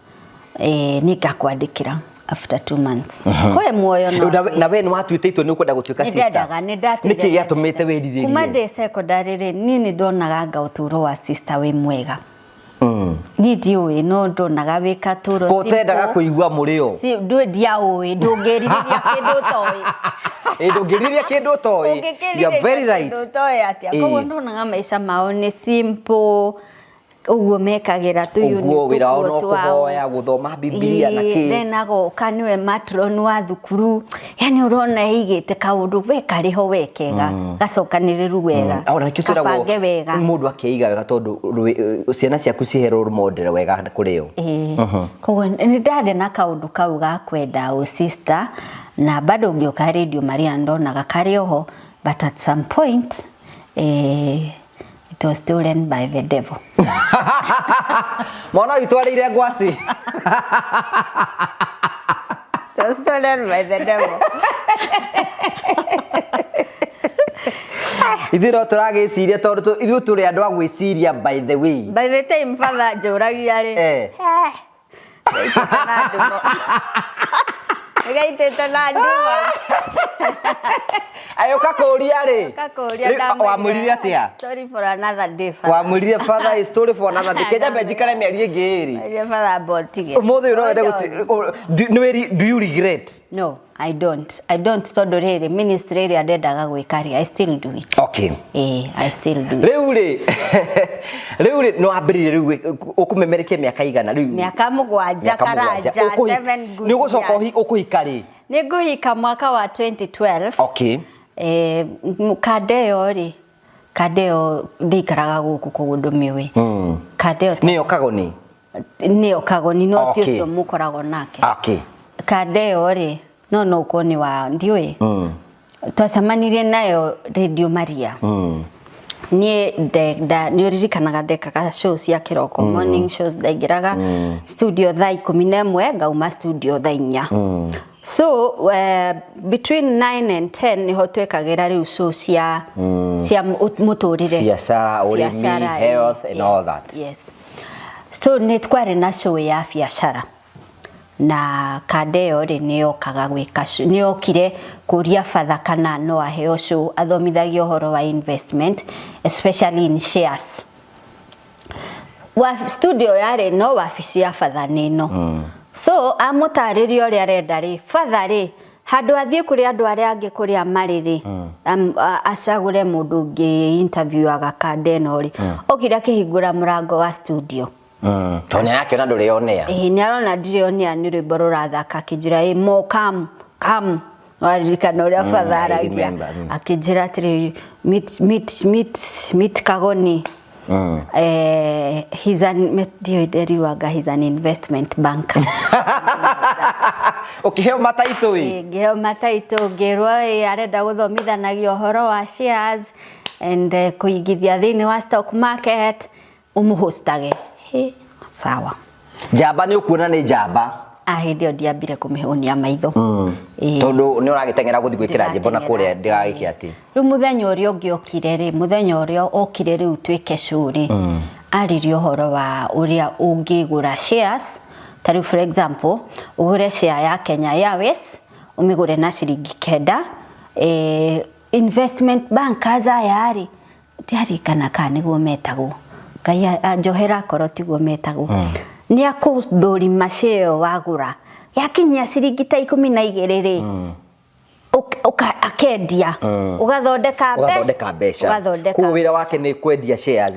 nĩ ngakwandĩkĩra after 2 months. Kwe muoyo no. Na we nĩ watuĩte itua nĩ ũkwenda gũtuĩka sister? Nĩndendaga, nĩndatũire. Nĩkĩ gĩatũmĩte wĩrirĩrie? Kuma ndĩ secondary rĩ, niĩ nĩ ndonaga anga ũtũũro wa sister wĩ mwega. Niĩ ndiũĩ no ndonaga wĩ katũũro Ko ũtendaga kũigua mũrĩo? Si, ndiaũĩ, ndũngĩrirĩria kĩndũ ũtoĩ. Ndũngĩrirĩria kĩndũ ũtoĩ. You are very right. Kĩndũ ũtoĩ atĩa. Koguo ndonaga maica mao nĩ simple, ũguo mekagĩra tu Ũguo wĩra wao no kũhoya, gũthoma Bibilia na kĩ. Then agoka nĩwe matron wa thukuru. Yani ũrona eigĩte kaũndũ we karĩ ho we kega, gacokanĩrĩru wega, Ona nĩkĩo twĩragwo kabange wega. Mũndũ akeiga wega tondũ ciana ciaku cihe role model wega kũrĩ o. Koguo nĩ ndarĩ na kaũndũ kau ga kwenda ũ sister, na bado ngĩũka Radio Maria ndonaga karĩ oho, but at some point it was stolen by the devil. Mwana witũ arĩire ngwacĩ. It was stolen by the devil. Ithuĩ no tũragĩciria tondũ ithuĩ tũrĩ andũ a gwĩciria by the way. By the time father njũragia rĩ. Nĩgaitĩte na ndumo. Agĩũka kũũria rĩ. Agĩũka kũũria Rĩu, ndamwĩrire. wamwĩrire atĩa? Sorry for another day, father. Wamwĩrire father is story for another day. Kenya mbe njikare mĩeri ĩngĩ ĩrĩ. Mwĩrire father mbotige. Ũmũthĩ ũyũ no wende do you regret? No, I don't. I don't tondũ rĩrĩ ministry ĩrĩa ndendaga gwĩka rĩ, I still do it. Okay. I still do it. Rĩu rĩ, rĩu rĩ, nĩ wambĩrĩirie rĩu ũkũmemerekia mĩaka igana rĩu? Mĩaka mũgwanja Mĩaka mũgwanja. karanja, 7 good Nĩ ũgũcoka years. ũkũhika rĩ? Nĩ ngũhika mwaka wa 2012. Okay. Kanda ĩyo rĩ, kanda ĩyo ndĩikaraga gũkũ koguo ndũmĩũĩ. Kanda ĩyo Nĩyo Kagoni? Nĩyo Kagoni, no ti Okay. ũcio mũkoragwo nake. Okay. Kanda ĩyo rĩ, no ũkorwo nĩ wa ndiũĩ. Twacemanirie nayo Radio Maria. Niĩ nĩ ũririkanaga ndekaga show cia kĩroko, morning shows ndaingĩraga studio thaa 11, ngauma studio thaa 4. So between 9 and 10 niho twekagĩra rĩu show cia mũtũrĩre. Biacara, ũrĩmi, Biacara, health and all that. Yes. So nĩ twarĩ na show ya biacara. Na kanda ĩyo rĩ nĩ yokaga gwĩka show, nĩ yokire kũria batha kana no aheo show athomithagia ũhoro wa investment especially in shares. Wa studio yarĩ no wabici ya batha nĩ ĩno. So amũtarĩria ũrĩa arenda rĩ, batha rĩ handũ athiĩ kũrĩ andũ arĩa angĩ kũrĩa marĩ rĩ, acagũre mũndũ ũngĩ interviewaga kanda ĩno rĩ, okire akĩhingũra mũrango wa studio. Tondũ nĩ arakĩona ndũrĩ on air. Ĩĩ, nĩ arona ndirĩ on air, nĩ rwĩmbo rũrathaka, akĩnjĩra, ĩ, mo, come, come. Waririkana ũrĩa batha I aragia. remember, Akĩnjĩra atĩrĩ, meet, meet, meet, meet Kagoni. He's an, ndiũĩ nderiwanga, he's an investment banker. Ũkĩheo mataitũ ĩ? Ĩ, ngĩheo mataitũ, ngĩrwo ĩ, arenda gũthomithanagia ũhoro wa shares and kũigithia thĩinĩ wa stock market, ũmũhostage. Hĩ, sawa. Njamba nĩ ũkuona nĩ njamba. Hĩndĩ ĩyo ndiambire kũmĩhũnia maitho. Tondũ nĩ ũragĩteng'era gũthiĩ gwĩkĩra nyĩmbo na kũrĩa Ndĩrateng'era. ndĩgagĩke atĩ. Rĩu mũthenya ũrĩa ũngĩ okire rĩ, mũthenya ũrĩa okire rĩu twĩke show rĩ, aririe ũhoro wa ũrĩa ũngĩgũra shares. Ta rĩu for example, ũgũre share ya Kenya Airways, ũmĩgũre na ciringi 9. Investment bankers aya rĩ, ndiarikana kana nĩguo metagwo. Ngai anjohera akorwo tiguo metagwo. Nĩ akũthũrima share ĩyo wagũra. Yakinyia ciringi ta 12 rĩ, akendia. Ũgathondeka Ũgathondeka mbeca. Ũgathondeka Koguo wĩra wake nĩ kwendia shares,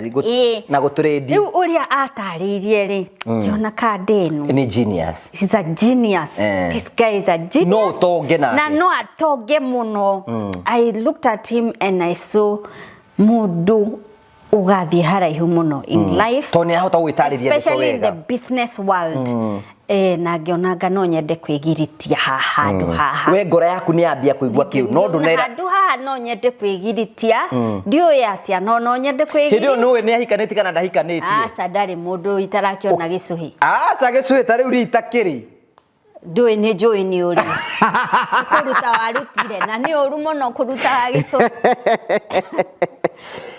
na gũtrade. Rĩu ũrĩa atarĩirie rĩ, ngĩona kanda ĩno. Nĩ genius. He's a genius. This guy is a genius. No ũtonge nake. Na no atonge mũno. I looked at him and I saw mũndũ Ũgathiĩ haraihu mũno in life. Tondũ nĩ ahota gwĩtarĩria ndeto Especially in the wega. Business world. Na ngĩonanga no nyende kwĩgiritia haha handũ haha. We ngoro yaku nĩ yambia kũigua kĩu no ndũnera. Handũ haha no nyende kwĩgiritia, ndiũĩ atĩa, no nyende Hĩndĩ ĩyo kwĩgiritia. nĩũĩ nĩ ahikanĩtie kana ndahikanĩtie? Aca, ndarĩ mũndũ itarakĩona gĩcũhĩ. Aca, gĩcuhĩ ta rĩu ritakĩrĩ. Ndũĩ nĩ njũĩ nĩ ũrĩ kũruta warutire na nĩ ũru mũno kũruta gĩcũhĩ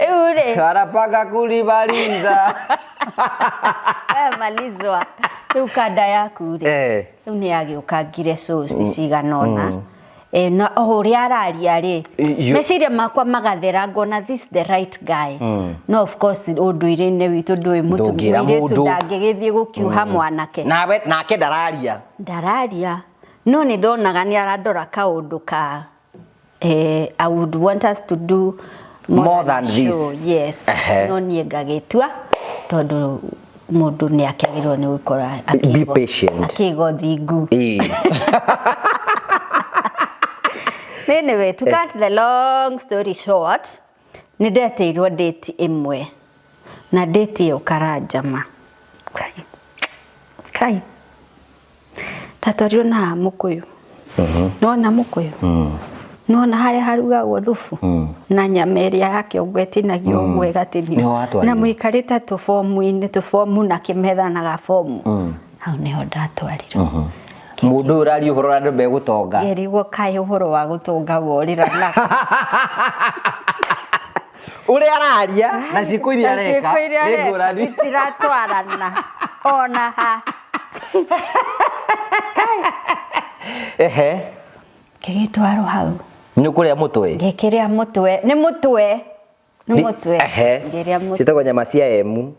rĩu rĩ. Wanapanga kulimaliza. We malizwa rĩu kanda yaku rĩ. Rĩu nĩ yagĩũkangire coci cigana ũna. Na o ũrĩa araria rĩ, meciria makwa magathera, ngona this the right guy. No of course ũndũire-inĩ witũ ndũĩ Ndũngĩra mũirĩtu mũndũ. ndangĩgĩthiĩ gũkiuha mwanake. Nawe nake ndararia. Ndararia, no nĩ ndonaga nĩ arandora kaũndũ ka I would want us to do more than this. Show, yes. No niĩ ngagĩtua tondũ mũndũ nĩ akĩagĩrĩirwo nĩ gũkorwo Be patient. Akĩiga ũthingu. Anyway, to cut the long story short, nĩ ndetĩirwo date ĩmwe na date ĩyo Karanjama. Kai. Kai. Ndatwarirwo na Mũkũyũ. Nona Mũkũyũ. Nona harĩa harugagwo thubu na nyama ĩrĩa ya kĩongo ĩtinagio ũguo ĩgatinio. Nĩho watwarirwo? Na mũikarĩte tũbomu-inĩ, tũbomu na kĩmetha na gabomu. Hau nĩho ndatwarirwo. Mũndũ ũyũ ũraria ũhoro ũrĩa andũ megũtonga. Ngerigwo kaĩ ũhoro wa gũtonga worĩra na Ũrĩa araria na ciĩko iria Na areka ciĩko iria nĩ areka ngũrani. Itiratwarana ona ha. Ngĩgĩtwarwo hau. Nĩ ũkũrĩa mũtwe? Ngĩkĩrĩa mũtwe, nĩ mũtwe. Nĩ mũtwe. Ngĩrĩa mũtwe. Ciĩtagwo nyama cia emu.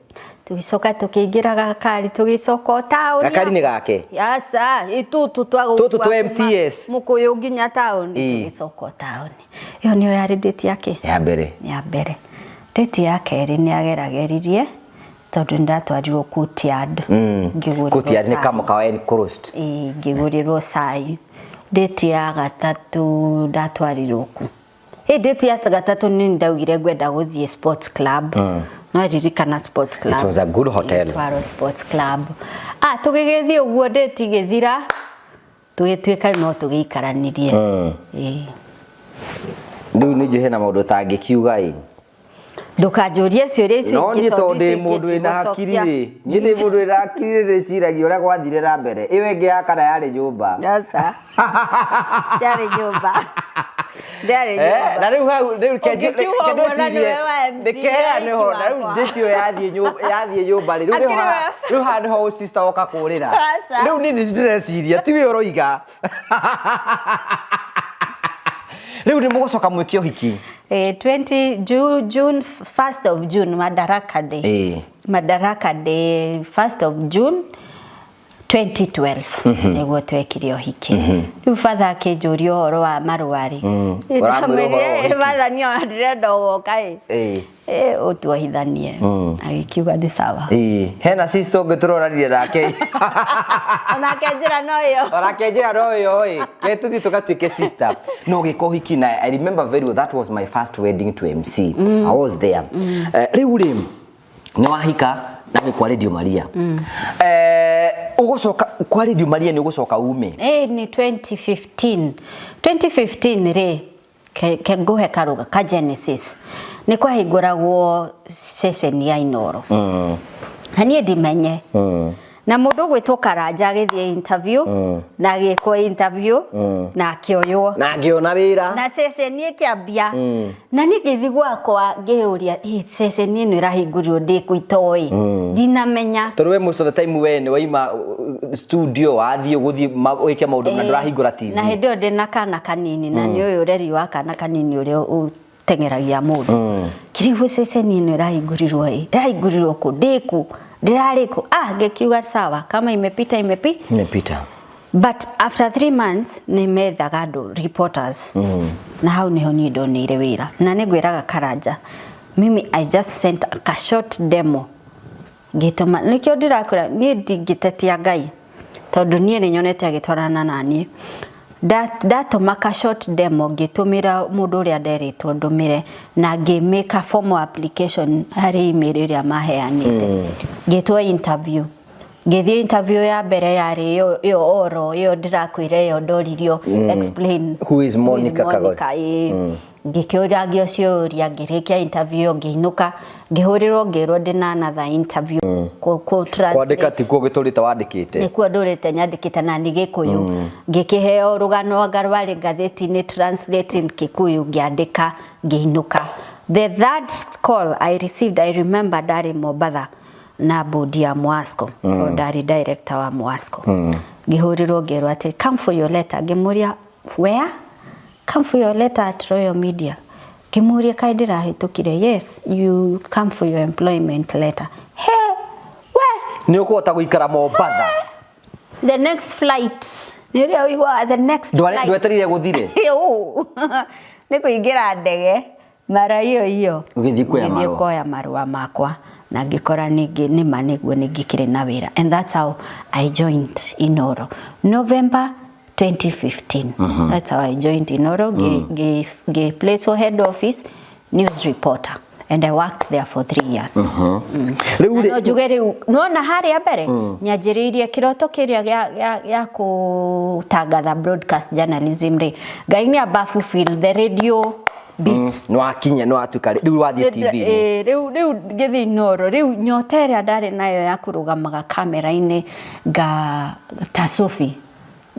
Tũgĩcoka tũkĩingĩra gakari, tũgĩcoka o taũni. Gakari nĩ gake? Aca, itutu twa Tũtũ gũkua twa kuma MTS. Mũkũyũ nginya taũni. Ĩĩ. Tũgĩcoka o taũni. Ĩyo nĩyo yarĩ date yake? Ya mbere. Ya mbere. Date ya kerĩ nĩ agerageririe tondũ nĩ ndatwarirwo Courtyard. Ngĩgũrĩrwo Courtyard nĩ cai. kamũkawa enclosed. Ĩĩ, ngĩgũrĩrwo cai. Date ya gatatũ ndatwarirwo ku? Ĩ date ya gatatũ nĩ ndaugire ngwenda gũthiĩ sports club. No ririkana sports club. It was a good hotel. Twaro sports club. Ah, tũgĩgĩthiĩ ũguo date igĩthira, tũgĩtuĩka no tũgĩikaranirie. Ĩĩ. Rĩu nĩ njũĩ hena maũndũ ũtangĩkiuga ĩ. Ndũkanjũrie ciũria icio No ingĩ niĩ tondũ tondũ ndĩ icio ingĩ mũndũ wĩna hakiri ndigũcokia. rĩ, niĩ ndĩ mũndũ wĩna hakiri rĩ, ndĩciragia ũrĩa gwathire na mbere. Ĩyo ĩngĩ ya kana yarĩ nyũmba. Aca. Yarĩ nyũmba. Ndĩarĩ nyũmba. Na rĩu hau rĩu Ũngĩkiuga ke ũguo na ndĩcirie nĩwe wa MC reke heane ho na rĩu wakwa. ndĩti ĩyo yathiĩ nyũmba rĩ, rĩu Akĩrĩ nĩho haha- we. rĩu haha nĩho sister woka kũrĩra. Aca. Rĩu niĩ nĩ ndĩreciria ti we ũroiga. Rĩu nĩ mũgũcoka mwĩke ũhiki. 20 June, June 1st of June, Madaraka Day. Madaraka Day 1st of June 2012 nĩguo twekire ũhiki. Rĩu father akĩnjũria ũhoro wa marũa rĩ. Ũramwĩra ũhoro wa ũhiki. Father niĩ ona ndĩrenda ũgoka ĩ. Ũtuohithanie. Agĩkiuga nĩ sawa. Hena sister ũngĩ tũronanire nake. Onake njĩra no ĩyo. Onake njĩra no ĩyo ĩ. Ke tũthiĩ tũgatuĩke sister. No gĩka ũhiki na I remember very well that was my first wedding to MC. I was there. Rĩu rĩ nĩ wahika na wĩ kwa Radio Maria. Ũgũcoka kwa Radio Maria nĩ ũgũcoka ume. Nĩ 2015. 2015 rĩ ke ngũhe karũga ka Genesis. Nĩ kwahingũragwo ceceni ya Inooro. Na niĩ ndimenye. Na mũndũ ũgwĩtwo Karanja agĩthiĩ interview, na agĩkwo interview, na akĩoywo. Na akĩona wĩra. Na ceceni ĩkĩambia. Na niĩ ngĩthiĩ gwakwa ngĩyũria, ĩ, ceceni ĩno ĩrahingũrirwo ndĩ kũ itoĩ. Ndinamenya. Tondũ we most of the time we nĩ waima studio wathiĩ gũthiĩ wĩke maũndũ na ndũrahingũra TV. Na hĩndĩ ĩyo ndĩna kana kanini, na nĩ ũyũ ũreri wa kana kanini ũrĩa ũteng'eragia mũndũ. Kĩrĩguo ceceni ĩno ĩrahingũrirwo ĩ, ĩrahingũrirwo kũ, ndĩ kũ, ndĩrarĩ kũ. Ah, ngĩkiuga sawa, kama imepita, Imepita. But after 3 months nĩ methaga andũ reporters. Na hau niho niĩ ndoneire wĩra. Na nĩ ngwĩraga Karanja, mimi I just sent a short demo. Ngĩtũma, nĩkĩo ndĩrakwĩra niĩ ndingĩtetia Ngai tondũ niĩ nĩ nyonete agĩtwarana na niĩ. Ndatũma ka short demo ngĩtũmĩra mũndũ ũrĩa nderitwo ndũmĩre, na ngĩmĩka formal application harĩ email ĩrĩa maheanĩte. Ngĩtwo interview, ngĩthiĩ interview ya mbere, yarĩ ĩyo oro ĩyo ndĩrakwĩra, ĩyo ndoririo explain Who is Monica Kagoni? Ĩĩ. Ngĩkĩũragio ciũria, ngĩrĩkia interview ĩyo, ngĩinũka, ngĩhũrĩrwo, ngĩrwo ndĩna another interview kũ translate. Kwandĩka tikuo gĩtũrĩte wandĩkĩte. Nĩkuo ndũrĩte nyandĩkĩte na nĩ Gĩkũyũ. Ngĩkĩheo rũgano anga rwarĩ ngathĩti-inĩ, translate in Kikuyu, ngĩandĩka, ngĩinũka. The third call I received, I remember ndarĩ Mombatha na board ya Mwasco, tondũ ndarĩ director wa Mwasco. Ngĩhũrĩrwo, ngĩrwo atĩ come for your letter. Ngĩmũria, "Where?" "Come for your letter at Royal Media." Ngĩmũria, "Kaĩ ndĩrahĩtũkire?" "Yes, you come for your employment letter." He we. Nĩ ũkũhota gũikara Mombatha? The next flight, nĩ ũrĩa ũiguaga, the next flight. Ndweterire gũthire? Ũ, nĩ kũingĩra ndege mara hiyo hiyo. Ũgĩthiĩ kuoya Ngĩthiĩ marũa. Kuoya marũa makwa na ngĩkora ningĩ nĩma nĩguo nĩngĩkĩrĩ na wĩra, and that's how I joined Inoro, November 2015. That's how I joined Inoro. Ngĩ place head office news reporter, and I worked there for 3 years. Rĩu Na rĩ no njuge rĩu nona harĩa mbere nyanjĩrĩirie kĩroto kĩrĩa gĩa kũtangatha broadcast journalism rĩ, Ngai nĩ amba fulfill the radio bit. Nĩ wakinya, nĩ watuĩka rĩu wathiĩ TV-inĩ. Rĩu ngĩthiĩ Inoro, rĩu nyota ĩrĩa ndarĩ nayo ya kũrũgamaga kamera-inĩ nga ta Sophie,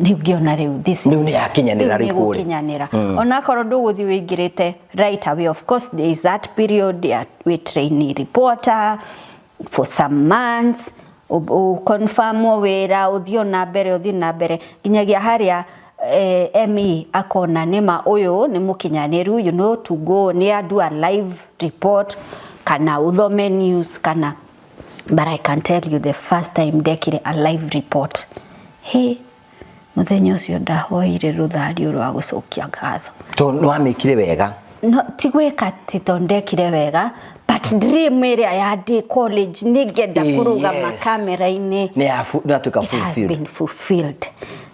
rĩu ngĩona rĩu this is Rĩu nĩ yakinyanĩra. Rĩu Rĩu nĩ kũrĩa. gũkinyanĩra, onakorwo ndũgũthiĩ wĩingĩrĩte right away. Of course there is that period ya wĩ trainee reporter for some months, confirmwo wĩra, ũthiĩ na mbere, ũthiĩ na mbere nginyagia harĩa ME akona nĩma ũyũ nĩ mũkinyanĩru, to go nĩ do a live report kana ũthome news kana. But I can tell you, the first time ndekire a live report, he mũthenya ũcio ndahoire rũthario rwa gũcokia ngatho. Tondũ nĩ wamĩkire wega. No ti gwĩka ti tondũ ndekire wega, but dream ĩrĩa ya ndĩ college nĩngenda kũrũgama kamera-inĩ Nĩ yatuĩka it has fulfilled. Been fulfilled.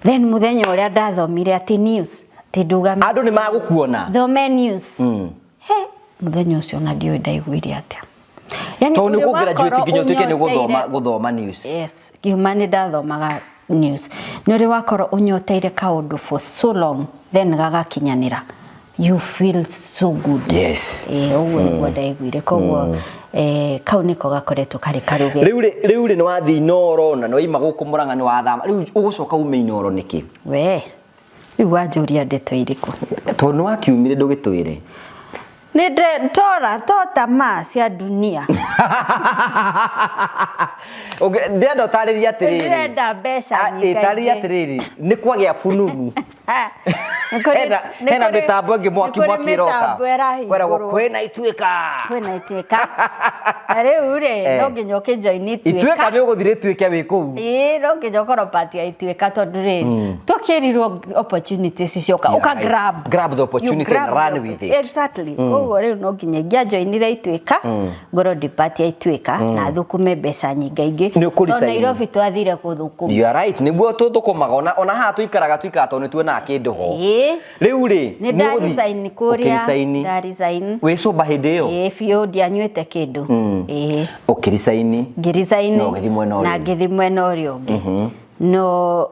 Then mũthenya ũrĩa ndathomire atĩ news, atĩ ndũgame Andũ nĩ magũkuona. Thome news, he mũthenya ũcio na ndiũĩ ndaiguire atĩa. Yani Tondũ nĩ ũrĩ ũkũ-graduate wakorwo nginya ũtuĩke nĩ gũthoma ũnyoteire- gũthoma news. Yes, ngiuma nĩ ndathomaga news. Nĩ ũrĩ wakorwo ũnyoteire kaũndũ for so long, then gagakinyanĩra, you feel so good. Ĩĩ, ũguo nĩguo ndaiguire. Koguo kau nĩko gakoretwo karĩ karuge. Rĩu rĩ nĩ wathiĩ Inoro na nĩ waima gũkũ Mũrang'a, nĩ wathama, rĩu ũgũcoka ume Inoro nĩkĩ? We rĩu wanjũria ndeto irĩkũ? Tondũ nĩ wakiumire ndũgĩtwĩre. Nĩ tora to tamaa cia dunia. Ndĩrenda ũtarĩrie atĩrĩrĩ. Ndĩrenda mbeca Ah, nyingaingĩ. ĩtarĩrie atĩrĩrĩ, nĩ kwagĩa fununu. Hena mĩtambo ĩngĩ mwaki Nĩ kũrĩ mwaki ĩroka. mĩtambo ĩrahingũrwo. Kweragwo kwĩna Ituĩka. Kwĩna Ituĩka, na rĩu rĩ no nginya ũkĩjoin Ituĩka. Ituĩka. Nĩ ũgũthiĩ rĩtuĩke wĩ kũu. Ĩĩ, no nginya ũkorwo part ya Ituĩka, tondũ rĩ twakĩrirwo opportunities cioka, Yeah, ũka right. grab. Grab the opportunity You grab and run the with it. Exactly. Koguo rĩu no nginya ingĩajoinire Ituĩka, ngorwo ndĩ part ya Ituĩka na thũkũme mbeca nyingaingĩ. Nĩ ũkũ Tondũ resign. Nairobi twathire gũthũkũma. You are right, nĩguo tũthũkũmaga, ona haha tuikaraga tondũ nĩ tuonaga kĩndũ ho. Rĩu rĩ Nĩ ndaresign kũrĩa. Ũkĩresign. Ndaresign. Wĩ cũmba hĩndĩ ĩyo? Ĩĩ biũ, ndianyuĩte kĩndũ. Ĩĩ. Ũkĩresign. Ngĩresign. Na ũgĩthiĩ mwena ũrĩa Na ũngĩ. Ngĩthiĩ mwena ũrĩa ũngĩ, no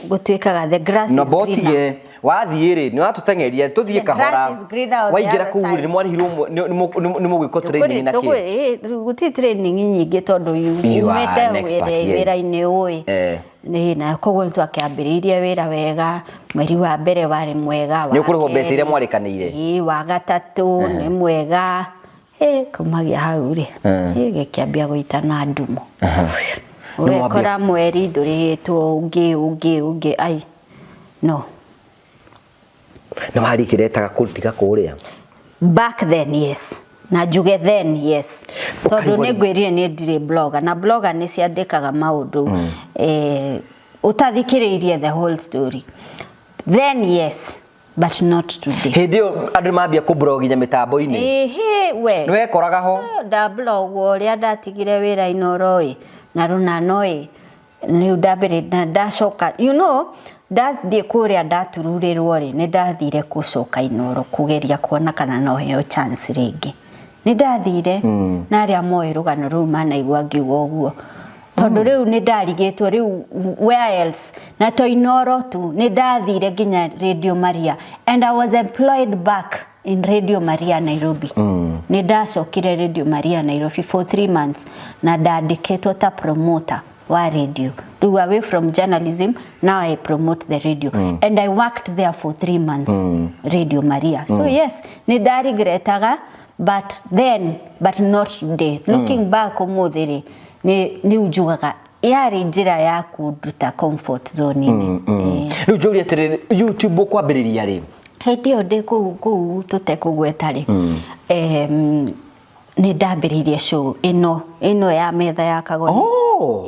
gũtuĩkaga the grass Na is greener. botige wathiĩ rĩ, nĩ watũteng'eria tũthiĩ The kahora. grass is greener on the Waingĩra other kũu rĩ, side. nĩ mwarĩhirwo, nĩ mũgwĩkwo training na kĩ? Gũtirĩ training nyingĩ tondũ You are umĩte an expert, yes. wĩra-inĩ ũĩ. Nĩ na koguo nĩ twakĩambĩrĩirie wĩra wega, mweri wa mbere warĩ mwega, wa Nĩ ũkũrĩhwo mbeca iria kerĩ, mwarĩkanĩire? Ĩĩ, wa gatatũ nĩ mwega. Kumagia hau rĩ, gĩkĩambia gũitana ndumo. Nĩ mwambia- Ũgekora mweri ndũrĩhĩtwo, ũngĩ ũngĩ ũngĩ, ai no. Nĩ warikĩretaga kũtiga kũrĩa? Back then, yes, na njuge then yes, tondũ Ũkarigwo nĩ ngwĩrire nĩ ndirĩ blogger, na blogger nĩ ciandĩkaga maũndũ ũtathikĩrĩirie the whole story. Then yes, but not today. Hĩndĩ ĩyo andũ nĩ mambia kũbloginya mĩtambo-inĩ. Ĩhĩ we. Nĩ wekoraga ho? Ndablogwo ũrĩa ndatigire wĩra Inoro ĩ na rũnano ĩ. Rĩu ndambĩrĩ na ndacoka, ndathiĩ kũrĩa ndatururĩrwo rĩ, nĩ ndathire gũcoka Inoro kũgeria kuona kana no heo chance rĩngĩ. Nĩ ndathire na arĩa moĩ rũgano rũu manaigua ngiuga ũguo, tondũ rĩu nĩ ndarigĩtwo rĩu where else, na to Inoro tu, nĩ ndathire nginya Radio Maria and I was employed back in Radio Maria Nairobi. Nĩ ndacokire Radio Maria Nairobi for 3 months na ndandĩkĩtwo ta promoter wa radio. Rĩu away from journalism, now I promote the radio and I worked there for 3 months, Radio Maria. So yes, nĩ ndaregretaga, but then, but not today. Looking back ũmũthĩ rĩ, nĩ njugaga yarĩ njĩra ya kũnduta comfort zone-inĩ. Rĩu njũrie atĩrĩrĩ, YouTube ũkwambĩrĩria rĩ? Hĩndĩ ĩyo ndĩ kũu tũtekũgweta rĩ, nĩ ndambĩrĩirie show ĩno ya Metha ya Kagoni.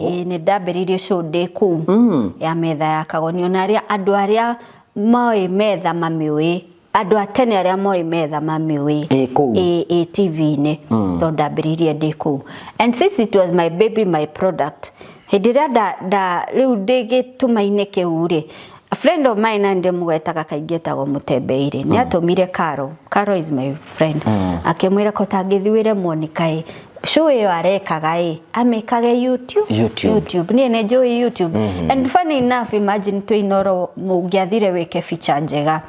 Ĩĩ, nĩ ndambĩrĩirie show ndĩ kũu ya Metha ya Kagoni. Ona arĩa andũ arĩa moĩ metha mamĩũĩ, andũ a tene arĩa moĩ metha mamĩũĩ. Ĩ, kũu. Ĩ TV-inĩ, tondũ ndambĩrĩirie ndĩ kũu, and since it was my baby, my product, hĩndĩ ĩrĩa nda rĩu ndĩ gĩtuma-inĩ kĩu rĩ, a friend of mine na ndĩmũgwetaga kaingĩ etagwo Mũtembei rĩ, nĩ atũmire Caro. Caro is my friend. Akĩmwĩra ko tangĩthiĩ wĩre Monica ĩ show ĩyo arekaga ĩ amĩkage YouTube. YouTube. YouTube, niĩ nĩ njũĩ YouTube. And funny enough, imagine twĩ Inoro, mũngĩathire wĩke feature njega,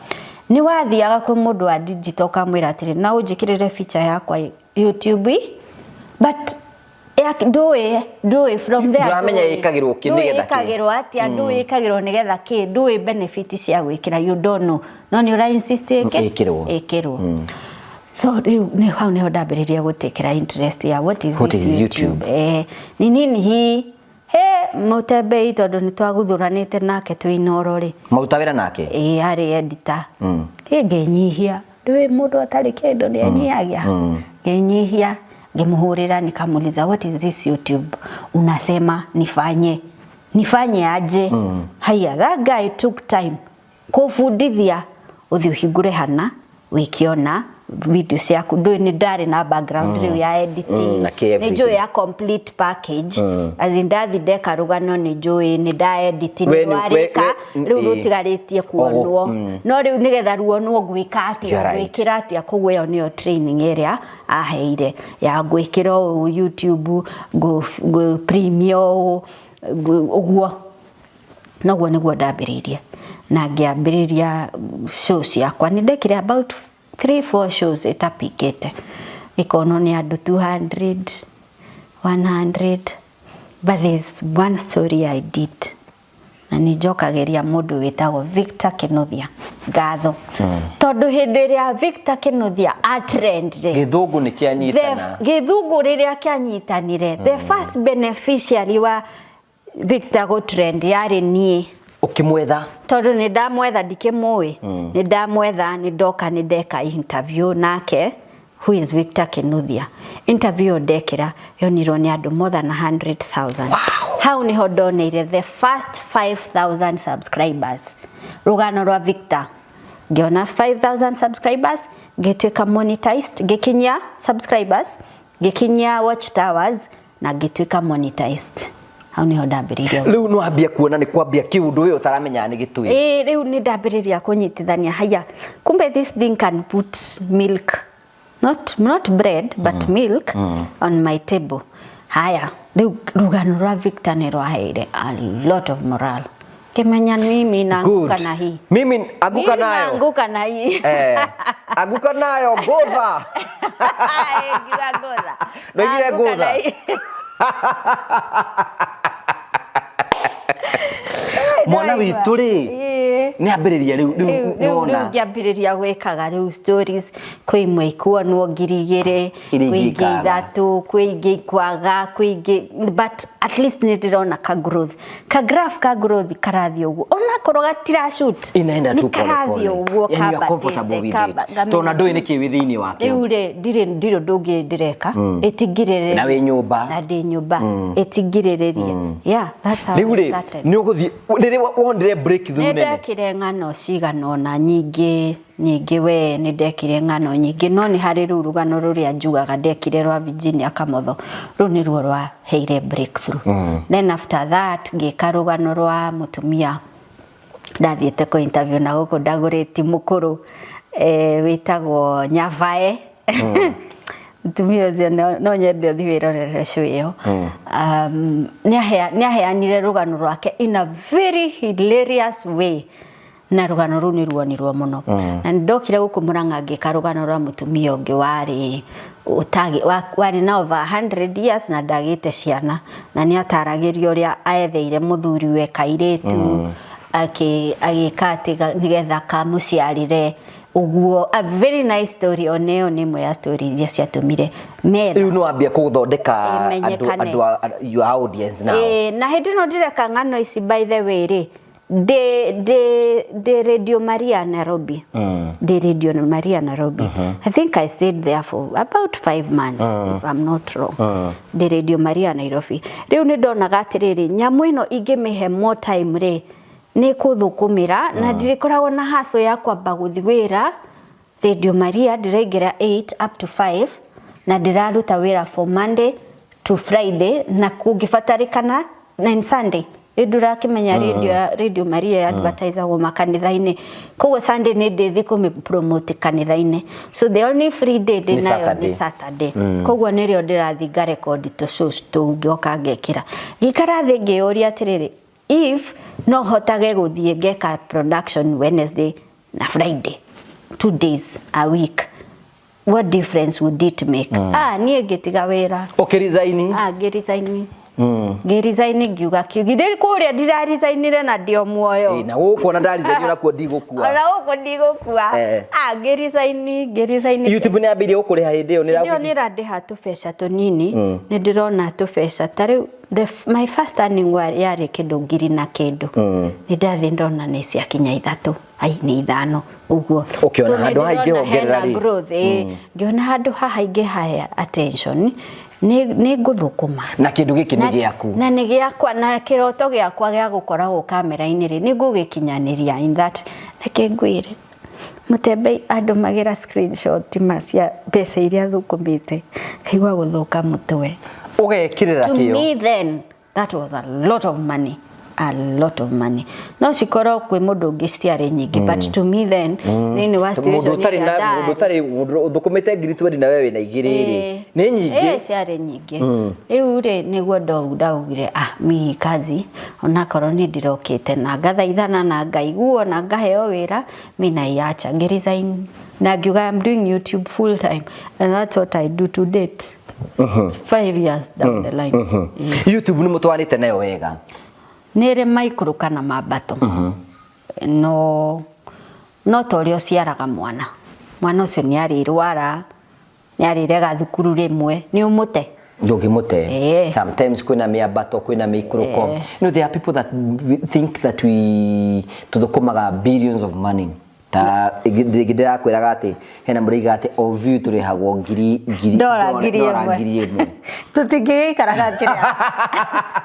nĩ wathiaga kwĩ mũndũ wa digital ũkamwĩra atĩrĩ, na ũnjĩkĩrĩre feature yakwa YouTube, but ndũĩ from there. Ndũramenya ndũĩ. Ĩkagĩrwo kĩ, Ndũĩ nĩgetha kĩ. Ĩkagĩrwo atĩa, ndũĩ ĩkagĩrwo nĩgetha kĩ, ndũĩ benefit cia gwĩkĩra, you don't know, no nĩ ũra insist ĩke. Ĩkĩrwo. Ĩkĩrwo. So rĩu nĩ hau nĩho ndambĩrĩria gũtĩkĩra interest ya what is What this is YouTube? YouTube? Eh, ni nini hii? He Mũtembei, tondũ nĩ twaguthuranĩte nake twĩ Inoro rĩ, Maruta wĩra nake? Ĩĩ, arĩ editor. Ĩ ngĩnyihia, ndũĩ mũndũ atarĩ kĩndũ nĩ anyihagia. Ngĩnyihia, ngĩmũhũrĩra, nikamuuliza, "What is this YouTube unasema nifanye? Nifanye aje?" Haya, that guy took time kũbundithia, ũthiĩ ũhingũre hana wĩkĩona video ciaku. Ndũĩ nĩ ndarĩ na background rĩu ya editing, Na kĩ nĩ everything. njũĩ ya complete package, as in ndathi ndeka rũgano, nĩ njũĩ nĩ nda edit, We nĩ warĩka, rĩu rũtigarĩtie kuonwo, no rĩu nĩgetha ruonwo ngwĩka atĩa? You're right. Ngwĩkĩra atĩa? Koguo ĩyo nĩyo training ĩrĩa aheire ya ngwĩkĩra ũũ YouTube, ngũ premiere ũũ, ũguo noguo nĩguo ndambĩrĩirie na ngĩambĩrĩria show ciakwa. Nĩ ndekire about 3 4 shows ĩtapikĩte, ĩkonwo nĩ andũ 200, 100, but there's one story I did na nĩ njokagĩria mũndũ wĩtagwo Victor Kinuthia ngatho, tondũ hĩndĩ ĩrĩa Victor Kinuthia atrend rĩ, Gĩthũngũ nĩ kĩanyitana. Gĩthũngũ rĩrĩa kĩanyitanire, the first beneficiary wa Victor gũtrend yarĩ niĩ. Ũkĩmwetha? Tondũ nĩ ndamwetha, ndikĩmũĩ, nĩ ndamwetha, nĩ ndoka, nĩ ndeka interview nake. Who is Victor Kinuthia? Interview ĩyo ndekĩra yonirwo nĩ andũ more than 100,000. Hau niho ndoneire the first 5000 subscribers. Rũgano rwa Victor, ngĩona 5000 subscribers, ngĩtuĩka monetized, ngĩkinyia subscribers, ngĩkinyia watch hours na ngĩtuĩka monetized. Hau niho ndambĩrĩirie. Rĩu nĩ wambia kuona nĩ kwambia kĩũndũ ũyũ ũtaramenya nĩ gĩtũĩ. Ĩĩ, rĩu nĩ ndambĩrĩria kũnyitithania, haya, kumbe this thing can put milk, not bread, but milk on my table. Haya, rĩu rũgano rwa Victor nĩ rwaheire a lot of morale, kĩmenya mimi naanguka na hii. Mimi anguka Mimi nayo. Naanguka na hii. Eh, anguka nayo ngũtha. Ngiuga ngũtha. Ndoigire Naanguka na ngũtha. hii. Mwana witũ rĩ, Ĩĩ. nĩ ambĩrĩria rĩu rĩu Rĩu rĩu nĩwona. Ngĩambĩrĩria gwĩkaga rĩu stories, kwĩ imwe ikuonwo 2000, Iria kwĩ ingĩ ingĩ ikaga. 3, kwĩ ingĩ ikwaga, kwĩ ingĩ, but at least nĩ ndĩrona ka growth, ka graph ka growth karathiĩ ũguo, onakorwo gatira shoot. Inaenda nĩ tu pole karathiĩ pole. ũguo. Yani you are comfortable with it. Tondũ na ndũĩ nĩkĩ wĩ thĩinĩ wakĩo. Rĩu rĩ, ndirĩ ũndũ ũngĩ ndĩreka ĩtingirĩrĩria. Na wĩ nyũmba. Na ndĩ nyũmba ĩtingirĩrĩrie. Yeah, that's how Rĩu I rĩ, started. nĩ ũgũthiĩ rĩrĩa wonire breakthrough Nĩ nene. ndekire Ndekire ng'ano cigana ũna nyingĩ nyingĩ, we nĩ ndekire ng'ano nyingĩ, no nĩ harĩ rĩu rũgano rũrĩa njugaga ndekire rwa Virginia Kamotho, rũu nĩruo rwaheire breakthrough. Then after that ngĩka rũgano rwa mũtumia ndathiĩte kũ interview na gũkũ ndagũrĩti mũkũrũ, wĩtagwo Nyavae. Mũtumia ũcio no nyende ũthiĩ wĩrorere show ĩyo. Nĩ aheanire rũgano rwake in a very hilarious way, na rũgano rũu nĩ ruonirwo mũno. Na nĩ ndokire gũkũ Mũrang'a ngĩka rũgano rwa mũtumia ũngĩ warĩ warĩ na over 100 years na ndagĩte ciana, na nĩ ataragĩria ũrĩa aetheire mũthuriwe kairĩtu, agĩka atĩ nĩgetha kamũciarire ũguo. A very nice story. Ona ĩyo nĩ ĩmwe ya story iria ciatũmire metha Rĩu nĩ wambia kũthondeka andũ ĩmenyekane. Andũ your audience now. Ĩĩ, na hĩndĩ ĩno ndĩreka ng'ano ici, by the way rĩ, ndĩ Radio Maria Nairobi. Ndĩ Radio Maria Nairobi, I think I stayed there for about 5 months, if I'm not wrong. Ndĩ Radio Maria Nairobi rĩu nĩ ndonaga atĩrĩrĩ, nyamũ ĩno ingĩmĩhe more time rĩ, nĩ kũthũkũmĩra na ndirĩkoragwo na haco ya kwamba gũthiĩ wĩra Radio Maria. Ndĩraingĩra 8 up to 5 na ndĩraruta wĩra for Monday to Friday, na kũngĩbatarĩkana na Sunday. Rĩu ndũrakĩmenya radio ya Radio Maria advertisagwo makanitha-inĩ, koguo Sunday nĩ ndĩthi kũmĩ promote kanitha-inĩ. So the only free day ndĩ Nĩ nayo Saturday. nĩ Saturday. Koguo nĩrĩo ndĩrathi ngarekondi tũ shows tũu, ngĩoka ngekĩra. Ngĩikara thĩ ngĩyũria atĩrĩrĩ, if no hotage gũthiĩ ngeka production Wednesday na Friday, 2 days a week, what difference would it make? Ah, niĩ ngĩtiga wĩra. Ũkĩresign? Ah, ngĩresign. Ngĩresign, ngiuga kĩgithĩ kũrĩa ndiraresignire na ndĩ o muoyo. Ĩ, na gũkũ ona ndaresign onakuo ndigũkua. Ona gũkũ ndigũkua. Ah, ngĩresign, ngĩresign. YouTube nĩ yambĩrĩirie gũkũrĩha hĩndĩ ĩyo? Nĩ Hĩndĩ ĩyo nĩ ĩrandĩha tũbeca tũnini. Nĩ ndĩrona tũbeca ta rĩu my first earning yarĩ kĩndũ ngiri na kĩndũ. Nĩ ndathiĩ ndona nĩ ciakinya ithatũ, ai, nĩ ithano ũguo. Ũkĩona So, nĩ handũ haha ndĩrona ingĩongerera hena rĩ. growth, ĩ. Ngĩona handũ haha ingĩhae attention, nĩ ngũthũkũma. Na kĩndũ gĩkĩ nĩ gĩaku. Na nĩ gĩakwa, na kĩroto gĩakwa gĩa gũkoragwo kamera-inĩ rĩ, nĩ ngũgĩkinyanĩria. In that, reke ngwĩre, mũtembei andũmagĩra screenshot ma cia mbeca iria thũkũmĩte, kaigua gũthũka mũtwe. Ũgekĩrĩra To kĩo. me then that was a lot of money, a lot of money. No cikorwo kwĩ mũndũ ũngĩ citiarĩ nyingĩ, but to me then, thĩinĩ wa Mũndũ situation ũtarĩ ĩrĩa na mũndũ ndarĩ, ũtarĩ mũndũ ũthũkũmĩte ngiri 20 na we wĩna igĩrĩ rĩ, nĩ nyingĩ. Ĩĩ, ciarĩ nyingĩ. Rĩu rĩ, nĩguo ndaugire, ah, mi kazi onakorwo nĩ ndĩrokĩte na ngathaithana na ngaiguo na ngaheo wĩra, mi naiacha. Ngĩresign na ngiuga I'm doing YouTube full time, and that's what I do to date, 5 years down the line. Ĩĩ. YouTube nĩ mũtwarĩte nayo wega? Nĩ ĩrĩ maikũrũka na mambato, no ta ũrĩa ũciaraga mwana, mwana ũcio nĩ arĩrwara, nĩ arĩrega thukuru rĩmwe, nĩ ũmũte. Ndũngĩmũte. Sometimes kwĩna mĩambato, kwĩna mĩikũrũko. There are people that think that we tũthũkũmaga billions of money. Ta rĩngĩ ndĩrakwĩraga atĩ hena mũraiga atĩ o view tũrĩhagwo ngiri ngiri Ndora ngiri ndora ĩmwe. 1000. Tũtingĩgĩikaraga kĩrĩa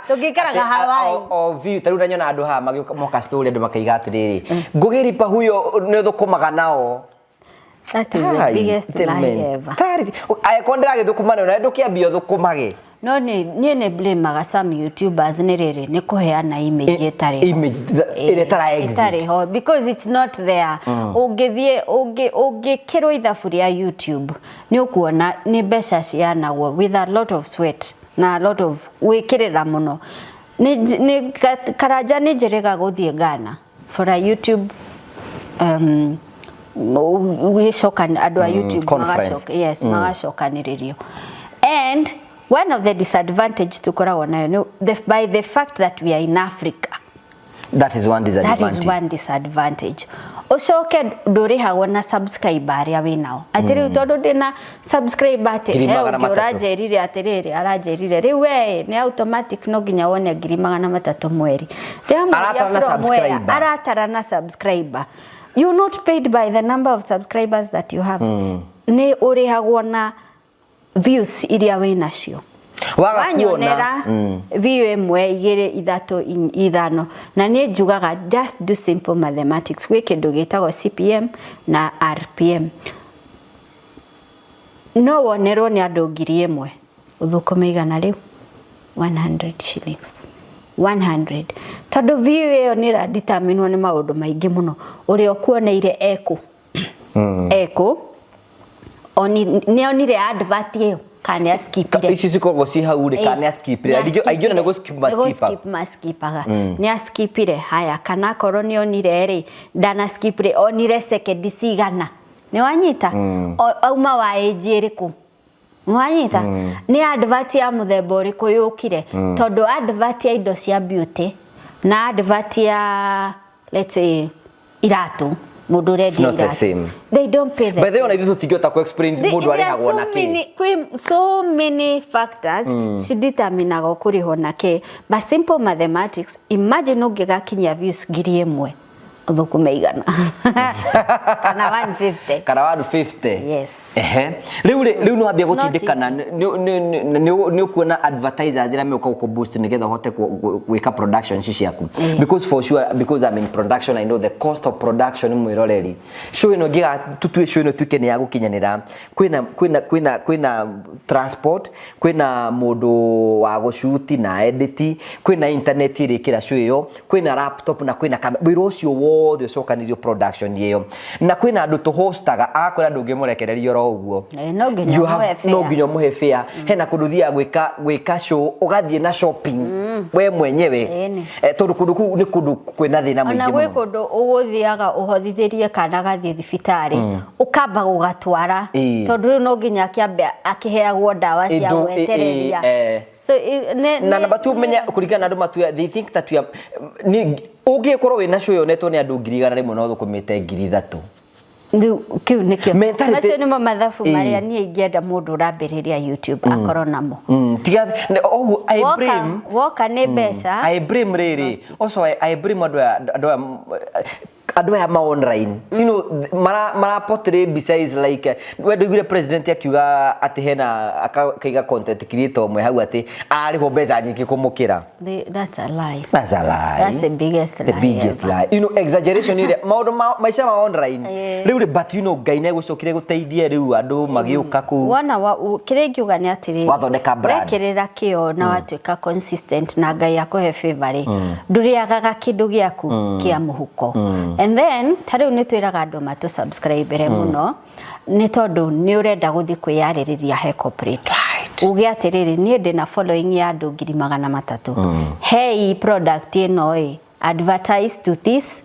tũngĩikaraga Hawaii. O view ta rĩu nanyona andũ haha magĩũka moka story, andũ makaiga atĩrĩrĩ, ngũgĩripa huyo nĩ ũthũkũmaga nao. That is the Ai, biggest the lie ever. mentality. Angĩkorwo ndĩragĩthũkũma nayo na ndũkĩambia ũthũkũmage. No nĩ niĩ nĩ blamaga some YouTubers nĩ rĩrĩ, nĩ kũheana image ĩtarĩ ho. Image ĩrĩa ĩtara exist. Ĩtarĩ ho because it's not there. Ũngĩthiĩ ũngĩkĩrwo ithabu rĩa YouTube, nĩ ũkuona nĩ mbeca cianagwo with a lot of sweat na a lot of gwĩkĩrĩra mũno. Nĩ Karanja nĩ njĩrĩga gũthiĩ Ghana for a YouTube gĩcoka andũ a YouTube Conference. magacoka, yes, magacokanĩrĩrio. And one of the disadvantage tukoragwo nayo nĩ by the fact that we are in Africa. That is one That disadvantage. is one disadvantage. Ũcoke ndũrĩhagwo na subscriber arĩa wĩ nao, atĩ rĩu tondũ ndĩna subscriber atĩ Ngiri he magana ũngĩ matatũ. ũranjĩrire atĩrĩrĩ, aranjĩrire rĩu we nĩ automatic no nginya wone 300,000 mweri. Ndĩramũria Aratara na from where? subscriber. Aratara na subscriber. You're not paid by the number of subscribers that you have. Nĩ ũrĩhagwo na views iria wĩ nacio. Waga Wanyonera kuona. View ĩmwe, igĩrĩ, ithatũ, ithano, na niĩ njugaga just do simple mathematics. Gwĩ kĩndũ gĩtagwo CPM na RPM. No wonerwo nĩ andũ 1,000, ũthũkũme 100 rĩu, 100 shillings, 100, tondũ view ĩyo nĩ ĩradeterminwo nĩ maũndũ maingĩ mũno. Ũrĩa ũkuoneire ekũ, ekũ oni nĩ onire advert ĩyo kana nĩ askipire. Ici cikoragwo ci hau rĩ, kana nĩ askipire. Aingĩ ona nĩ gũskip maskipa. Skip maskipaga, nĩ askipire. Haya, kana akorwo nĩ onire rĩ, ndana skip rĩ, onire sekendi cigana? Nĩ wanyita? Auma wa age ĩrĩkũ? Nĩ wanyita? Nĩ advert ya mũthemba ũrĩkũ yũkire? Tondũ advert ya indo cia beauty na advert ya, let's say, iratũ, mũndũ ũrendia Not the iratũ, same. they don't pay the By the way, ona ithuĩ tũtingĩhota ku explain mũndũ There are arĩhagwo so na kĩ. Kwĩ so many factors cideterminaga ũkũrĩhwo na kĩ, but simple mathematics, imagine ũngĩgakinyia views 1,000, ũthũkũme 100 kana 150. Kana 150. Yes. Ehe, rĩu rĩ, rĩu nĩ wambia It's not gũtindĩkana, nĩ ũkuona advertisers arĩa megũka gũkũ boost nĩgetha ũhote gwĩka production ici ciaku, because for sure, because I'm in production, I know the cost of production. Mwĩroreri, show ĩno ngĩga tutue show ĩno tuike nĩ ya gũkinyanĩra, kwĩna transport, kwĩna mũndũ wa gũcuti na edit, kwĩna internet ĩrĩkĩra show ĩyo, kwĩna laptop na kwĩna camera. Wĩra ũcio wothe ũcokanĩrio production ĩyo, na kwĩna andũ tũhostaga, agakwĩra ndũngĩmũrekereria oro ũguo. No nginya You ũmũhe have- no fare. Nginya ũmũhe fare. Hena kũndũ thiaga gwĩka show, ũgathiĩ na shopping we mwenyewe. Ĩni. Tondũ kũndũ kũu nĩ kũndũ kwĩna thĩna Ona mũingĩ gwĩ mũno. kũndũ ũgũthiaga ũhothithĩrie kana gathiĩ thibitarĩ, ũkamba gũgatwara, tondũ rĩu no nginya akĩambe akĩheagwo ndawa cia gwetereria. So Na namba tu menya kũringana na andũ matue, they think that we are ni ũngĩkorwo wĩna show yonetwo nĩ andũ 100,000 no thũkũmĩte 3,000. Rĩu kĩu nĩkĩo Mentality- macio nĩmo mathabu marĩa niĩ ingĩenda mũndũ ũrambĩrĩria YouTube akorwo namo. Tiga ũguo I blame Woka nĩ mbeca. I blame rĩrĩ, also I blame andũ aya ma online, mara portray mbica is like we ndũiguire president akiuga atĩ hena akaiga content creator ũmwe hau atĩ ararĩhwo mbeca nyingĩ kũmũkĩra. That's a lie. That's a lie. That's the biggest The lie biggest ever. lie. Exaggeration ĩrĩa maũndũ ma maica ma online. Rĩu rĩ, but Ngai nĩ egũcokire gũteithia rĩu andũ magĩũka kũu. Wona kĩrĩa ingiuga nĩ atĩrĩrĩ, Wathondeka brand. wekĩrĩra kĩo na watuĩka consistent na Ngai akũhe favor rĩ, ndũrĩagaga kĩndũ gĩaku kĩa mũhuko. And then ta rĩu nĩ twĩraga andũ matũ subscribe mũno, nĩ tondũ nĩ ũrenda gũthiĩ kwĩyarĩrĩria he corporate, uge atĩrĩrĩ, niĩ ndĩna following ya andũ 300,000, hei product ĩno ĩ advertise to this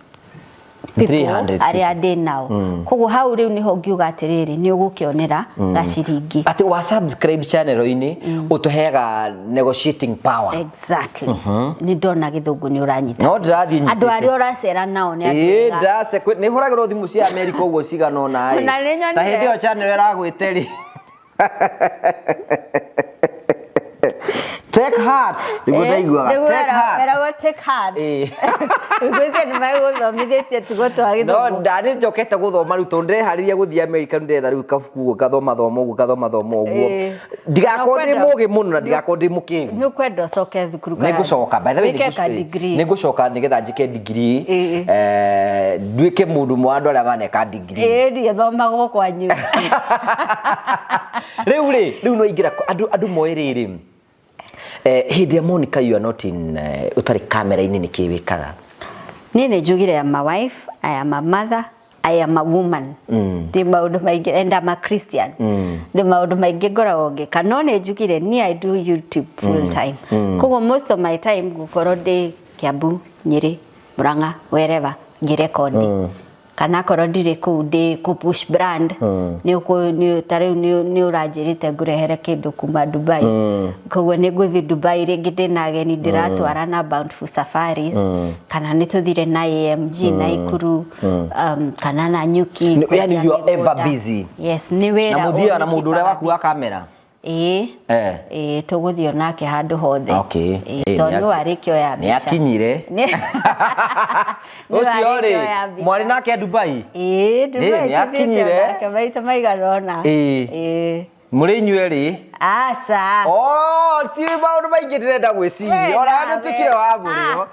people 300. Arĩa ndĩ nao. Koguo hau rĩu nĩho ngiuga atĩrĩrĩ, nĩ ũgũkĩonera gaciringi. Atĩ wa subscribe channel-inĩ ũtũheaga negotiating power. Exactly. Nĩ ndona gĩthũngũ nĩ ũranyita. No ndĩrathiĩ Andũ nyitĩte. arĩa ũracera nao nĩ andũ Ĩĩ, ega. ndace nĩ hũragĩrwo thimũ cia America ũguo cigana ũna ĩ. Na nĩ nyonire. Ta hĩndĩ ĩyo channel ĩragwĩte rĩ, "Take heart," nĩguo ndaiguaga, "Take heart." Meragwo take heart. Ngwĩciria nĩ magũthomithĩtie tugo twa No gĩthũngũ. ndani njokete gũthoma rĩu tondũ ndĩreharĩria gũthiĩ America, nĩ ndĩretha rĩu kabuku ũguo ngathoma thoma ũguo ngathoma thoma ũguo, ndigakorwo ndĩ Na mũgĩ mũno na ndigakorwo ndĩ mũkĩgu. Nĩ ũkwenda ũcoke thukuru Nĩ ngũcoka, by the way. Wĩke ka degree. Nĩ ngũcoka nĩgetha njĩke degree, nduĩke mũndũ ũmwe wa andũ arĩa maneka degree. Ĩĩ, ndiĩthomagwo kwanyu. Rĩu rĩ, rĩu no ingĩra andũ moĩ rĩrĩ, hĩndĩ ĩrĩa Monica you are not in, ũtarĩ kamera-inĩ, nĩ kĩ wĩkaga? Niĩ nĩ njugire I am a wife, I am a mother, I am a woman. Ndĩ maũndũ maingĩ and I'm a Christian. Ndĩ maũndũ maingĩ ngoragwo ngĩka, no nĩ njugire niĩ I do YouTube full time. Koguo most of my time ngũkorwo ndĩ Kiambu, Nyĩrĩ, Murang'a, wherever ngĩrekondi, kana akorwo ndirĩ kũu ndĩ kũ push brand, nĩ ũkũ ta rĩu nĩ ũranjĩrĩte ngũrehere kĩndũ kuma Dubai, koguo nĩ ngũthiĩ Dubai rĩngĩ ndĩna ageni ndĩratwara na Bountiful Safaris, kana nĩ tũthire na AMG Naikuru, kana na Nyuki Yani kwendia you are ever mĩgũnda. busy. Yes, nĩ wĩra Na mũthiaga na mũndũ ũrĩa ũnĩkeepaga wakuaga busy. kamera? Ĩĩ. Ĩĩ, tũgũthiĩ nake handũ hothe. Ĩĩ, tondũ no arĩkĩoya Nĩ mbica. akinyire Nĩ ũcio rĩ, arĩkĩoya mbica. mwarĩ nake Dubai? Ĩĩ, Dubai Nĩ tũthiĩte akinyire. onake maita maigana ũna. Ĩĩ. Ĩĩ. Mũrĩ inyuĩ erĩ. Aca. Oh, ti maũndũ maingĩ ndĩrenda gwĩciria. We Ona nawe. nĩtuĩkire wa mũrĩo.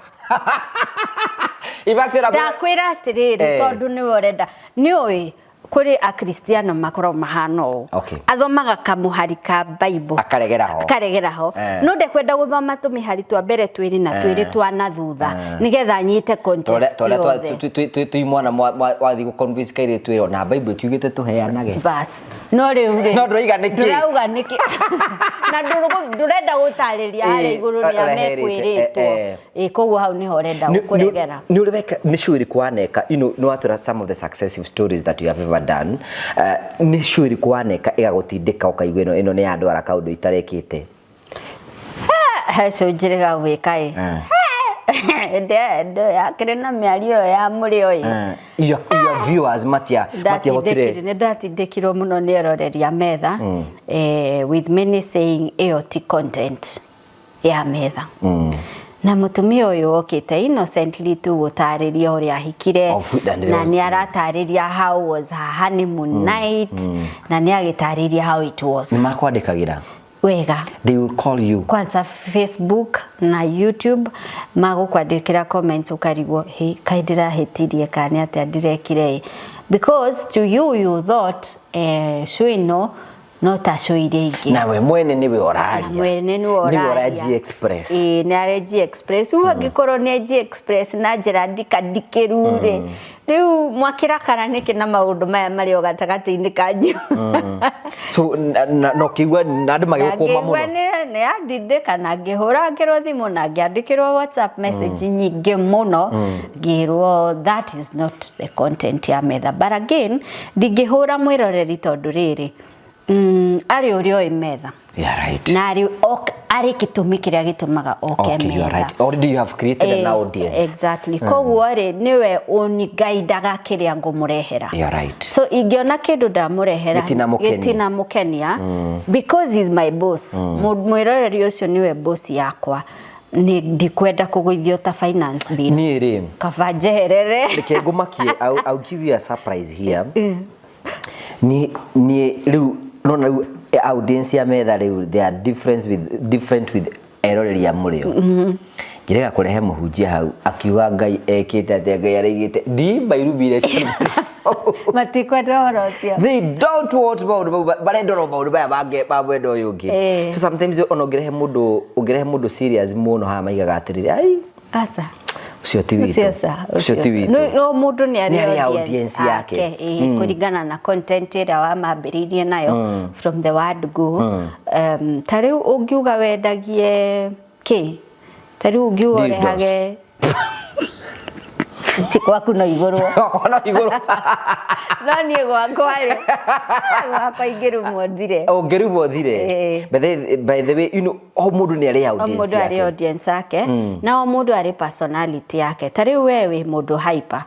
In fact, ĩra- Ndakwĩra atĩrĩrĩ, tondũ nĩwe ũrenda, nĩũĩ kũrĩ akristiano makoragwo mahana ũũ. Athomaga kamũhari ka Bible. Akaregera ho. Akaregera ho. No ndekwenda gũthoma tũmĩhari twa mbere twĩrĩ na twĩrĩ twa na thutha, nĩgetha anyite context Torĩa yothe. twĩ mwana wathiĩ gũ-convince kairĩtu ĩyo na Bible ĩkiugĩte tũheanage. Bas. No rĩu rĩ. No ndũrauga nĩkĩ. Ndũrauga nĩkĩ. Na ndũrenda gũtarĩria harĩa igũrũ nĩ amekwĩrĩtwo. Ĩ koguo hau nĩho ũrenda kũregera. Nĩ ũrĩ weka nĩ show ĩrĩkũ waneka, you know, nĩ watwĩra some of the successive stories that you have ever done. Nĩ show ĩrĩkũ waneka ĩgagũtindĩka ũkaigua ĩno ĩno nĩ yandwara kaũndũ itarekĩte? He show njĩrĩga gwĩka ĩ. Yakĩrĩ na mĩario ĩyo ya mũrĩo ĩ. Your viewers matiahotire. Nĩ ndatindĩkirwo mũno nĩ eroreri a metha, with many saying ĩyo ti content ya metha. Na mũtumia ũyũ okĩte innocently tu gũtarĩria ũrĩa ahikire, na nĩ aratarĩria how was her honeymoon night, na nĩ agĩtarĩria how it was. Nĩ makwandĩkagĩra? Wega. They will call you. Kwanza Facebook na YouTube magũkwandĩkĩra comments ũkarigwo, hey, kaĩ ndĩrahĩtirie kana nĩ atĩa ndĩrekire ĩ? Because to you, you thought show ĩno no ta show iria ingĩ. Na we mwene nĩwe ũraria. Na mwene nĩwe Nĩwe ũraria. ũraji express. Ĩĩ, nĩ areji express. Rĩu angĩkorwo nĩ aji express na njĩra ndikandikĩru rĩ, rĩu mwakĩrakara nĩkĩ na maũndũ maya marĩ o gatagatĩ-inĩ kanyu? So na ũkĩigua na andũ magĩgũkũma mũno? Ngĩigua nĩ andindĩka na ngĩhũrangĩrwo thimũ na ngĩandĩkĩrwo WhatsApp message nyingĩ mũno, ngĩrwo that is not the content ya metha. But again, ndingĩhũra mwĩroreri tondũ rĩrĩ, arĩ ũrĩa ũĩ metha. You are right. Na arĩ arĩ gĩtũmi kĩrĩa gĩtũmaga oke Okay, you are metha. right. Already you have created an audience. Exactly. Koguo rĩ, nĩwe ũningaidaga kĩrĩa ngũmũrehera. You are right. So ingĩona kĩndũ ndamũrehera Gĩtinamũkenia. gĩtinamũkenia, because he's my boss. Mwĩroreri ũcio nĩwe boss yakwa. Nĩ ndikwenda kũgũithio ta finance bill. Niĩ rĩ, Kaba njeherere. Reke ngũmakie, I'll give you a surprise here. Ni rĩu nona rĩu audience ya metha rĩu they are different with different with eroreri a mũrĩo. Njĩrega kũrehe mũhunjia hau akiuga Ngai ekĩte atĩa, Ngai araigĩte ndimbairumire ciana. Matikwenda ũhoro ũcio. They don't want maũndũ mau, barenda oro maũndũ maya mangĩ ma mwena ũyũ ũngĩ. So sometimes ona ũngĩrehe mũndũ serious mũno haha maigaga atĩrĩrĩ, ai, Aca. Ũcio ti witũ. Ũcio ca, Ũcio ti ũcio ca. witũ. No mũndũ nĩ arĩ Nĩ arĩ audience audience yake. yake, kũringana na content ĩrĩa wamambĩrĩirie nayo from the word go. Ta rĩu ũngiuga wendagie kĩ? Ta rĩu ũngiuga Dildos. ũrehage Ci gwaku no igũrwo. Gwakwa no igũrwo. No niĩ gwakwa rĩ, gwakwa ingĩrumwo thire. Ũngĩrumwo thire. By the way, you know, o mũndũ nĩ arĩ O audience mũndũ arĩ yake. audience yake, na o mũndũ arĩ personality yake. Ta rĩu we wĩ mũndũ hyper.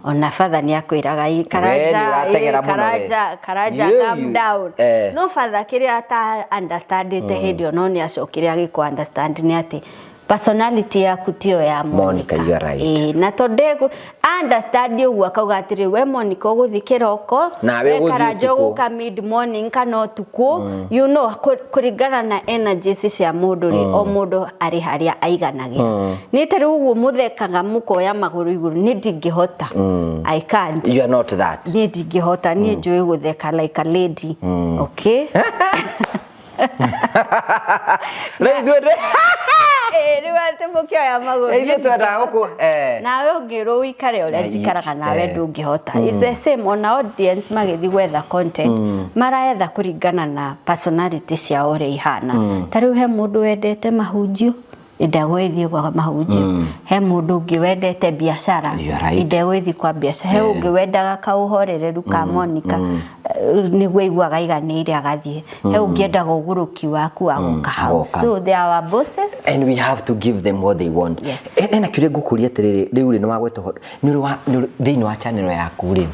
Ona father nĩ akwĩraga, We nĩ ũrateng'era mũno we. Karanja, Karanja, You, calm you. down. No father kĩrĩa ata understandĩte hĩndĩ ĩyo, no nĩ acokire agĩkũ understand nĩ atĩ personality yaku tiyo ya Monica. Monica. You are right. Na tondũ understand ũguo akauga atĩrĩ, we Monica ũgũthiĩ kĩroko, Nawe we ũgũthiĩ Karanja ũtukũ. ũgũka mid morning kana ũtukũ. You know, kũringana na energies cia mũndũ rĩ, o mũndũ arĩ harĩa aiganagĩra. Niĩ ta rĩu ũguo mũthekaga mũkoya magũrũ igũrũ, niĩ ndingĩhota. I can't. You are not that. Niĩ ndingĩhota, niĩ njũĩ gũtheka like a lady. Okay? Rĩu ithuĩ Rĩu atĩ mũkĩoya magũrũ. Ithuĩ twendaga gũkũ, Nawe ũngĩrwo ũikare ũrĩa Na njikaraga nawe ndũngĩhota. It's the same ona audience magĩthiĩ gwetha content, maraetha kũringana na personality ciao ũrĩa ihana. Ta rĩu he mũndũ wendete mahunjio, ndegũgĩthiĩ kwa mahunjio. He mũndũ ũngĩ wendete biacara, You are right. ndegũgĩthiĩ kwa biacara. He ũngĩ wendaga kaũhorereru ka Monica, nĩguo aiguaga aiganĩire agathiĩ. He ũngĩ endaga ũgũrũki waku wa gũka hau. Agoka. So they are our bosses. And we have to give them what they want. Yes. Ena kĩũria ngũkũria atĩrĩrĩ, rĩu rĩ, nĩ wagweta ũhoro, nĩ ũrĩ wa, nĩ ũrĩ, thĩinĩ wa channel yaku rĩ,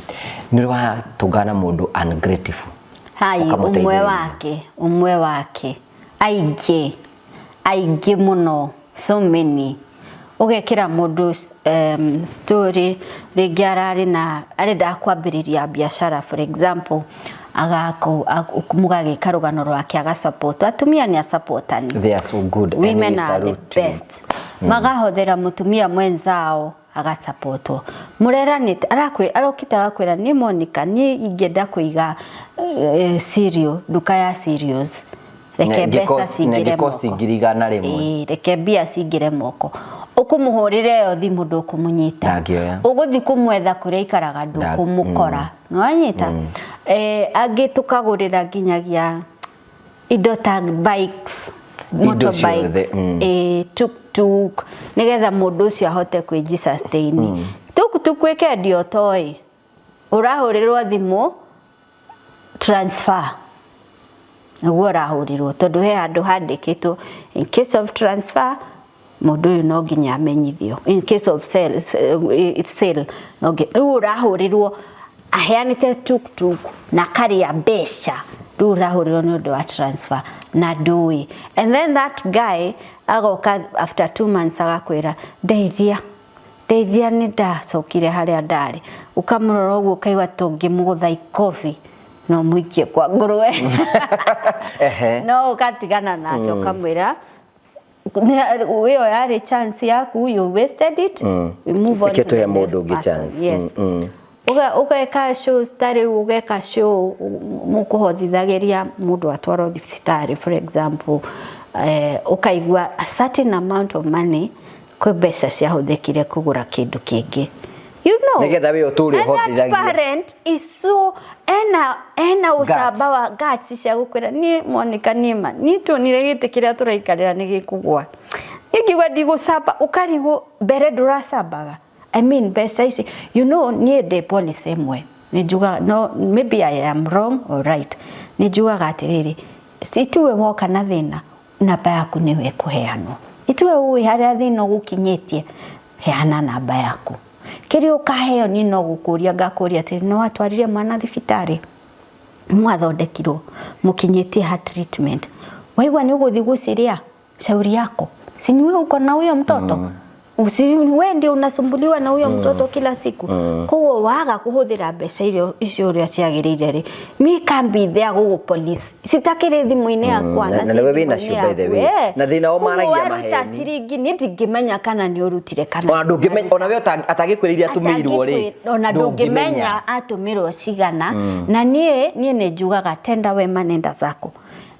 nĩ ũrĩ watũngana na mũndũ ungrateful? Hai, Ũkamũteithĩrĩria. ũmwe wake, ũmwe wake. Aingĩ, aingĩ mũno, so many. Ũgekĩra mũndũ story, rĩngĩ ararĩ na, arendaga kwambĩrĩria biacara, for example, Mũgagĩka rũgano rwake, agasupport. Atumia nĩ asupportani. They are so good and Women we are the salute you. best. Magahothera mũtumia mwenzao agasapotwo. Mũreranĩte, arokĩte agakwĩra, niĩ Monica, niĩ ingĩenda kũiga cereal, nduka ya cereals, reke mbeca cingĩre moko. 100,000. Ĩĩ, reke mbia cingĩre moko. Ũkũmũhũrĩra ĩyo thimũ, ndũkũmũnyita. Ndangĩoya. Ũgũthiĩ kũmwetha kũrĩa aikaraga, ndũkũmũkora. Nĩwanyita? Angĩ tũkagũrĩra nginyagia indo ta bikes, Indo motorbikes, ciothe. Tuk-tuk, nĩgetha mũndũ ũcio ahote kwĩji sustain. Tuk-tuk ĩkendio toĩ, ũrahũrĩrwo thimũ transfer, nĩguo ũrahũrĩrwo, tondũ he handũ handĩkĩtwo in case of transfer mũndũ ũyũ no nginya amenyithio, in case of sale, sale no rĩu ũrahũrĩrwo aheanĩte tuk-tuk na karĩa mbeca, rĩu ũrahũrĩrwo nĩ ũndũ wa transfer na ndũĩ. And then that guy agoka after 2 months agakwĩra, "Ndeithia, ndeithia, nĩ ndacokire harĩa ndarĩ." Ũkamũrora ũguo ũkaigua tũngĩmũgũtha ikobi no mũikie kwa ngũrwe. No ũgatigana nake, ũkamwĩra ĩyo yarĩ chance yaku, you wasted it, we move on Reke to the tũhe mũndũ next ũngĩ person. Chance. Yes. Ũgeka shows ta rĩu, ũgeka show mũkũhothithagĩria mũndũ atwarwo thibitarĩ, for example, ũkaigua a certain amount of money, kwĩ mbeca ciahũthĩkire kũgũra kĩndũ kĩngĩ. Nĩgetha we ũtũre And that ũhotithagia. parent is so ena ũcamba wa guts cia gũkwĩra, "Niĩ Monica, niĩ ma niĩ tuonire gĩtĩ kĩrĩa tũraikarĩra nĩ gĩkũgwa, niĩ ngiuga ndigũcamba." Ũkarigwo mbere ndũracambaga. I mean, mbeca ici, niĩ ndĩ policy ĩmwe nĩ njugaga, no maybe I am wrong or right, nĩ njugaga atĩrĩrĩ, ituwe woka na thĩna, namba yaku nĩwe ĩkũheanwo. Ituwe ũĩ harĩa thĩna ũgũkinyĩtie, heana namba yaku. Kĩrĩa ũkaheo, niĩ no gũkũria ngakũria atĩrĩ, no watwarire mwana thibitarĩ, mwathondekirwo, mũkinyĩtie ha treatment, waigua nĩ ũgũthiĩ gũciria, shauri yako. Si ni wewe uko na huyo mtoto? Si wewe ndio unasumbuliwa na huyo mtoto kila siku? Koguo waga kũhũthĩra mbeca irio icio ũrĩa ciagĩrĩire rĩ, mi can be there gũgũ police citakĩrĩ thimũ-inĩ yakwa. Na ci nĩwe wĩna thimũ-inĩ nacio, by the yaku. way. Na thĩna wao Koguo maragia waruta maheni. ciringi, niĩ ndingĩmenya kana nĩ ũrutire kana Ona ndũngĩmenya, ona we atangĩkwĩra iria atũmĩirwo rĩ. Ona ndũngĩmenya atũmĩrwo cigana. Na niĩ nĩ njugaga, tenda wema nenda zako.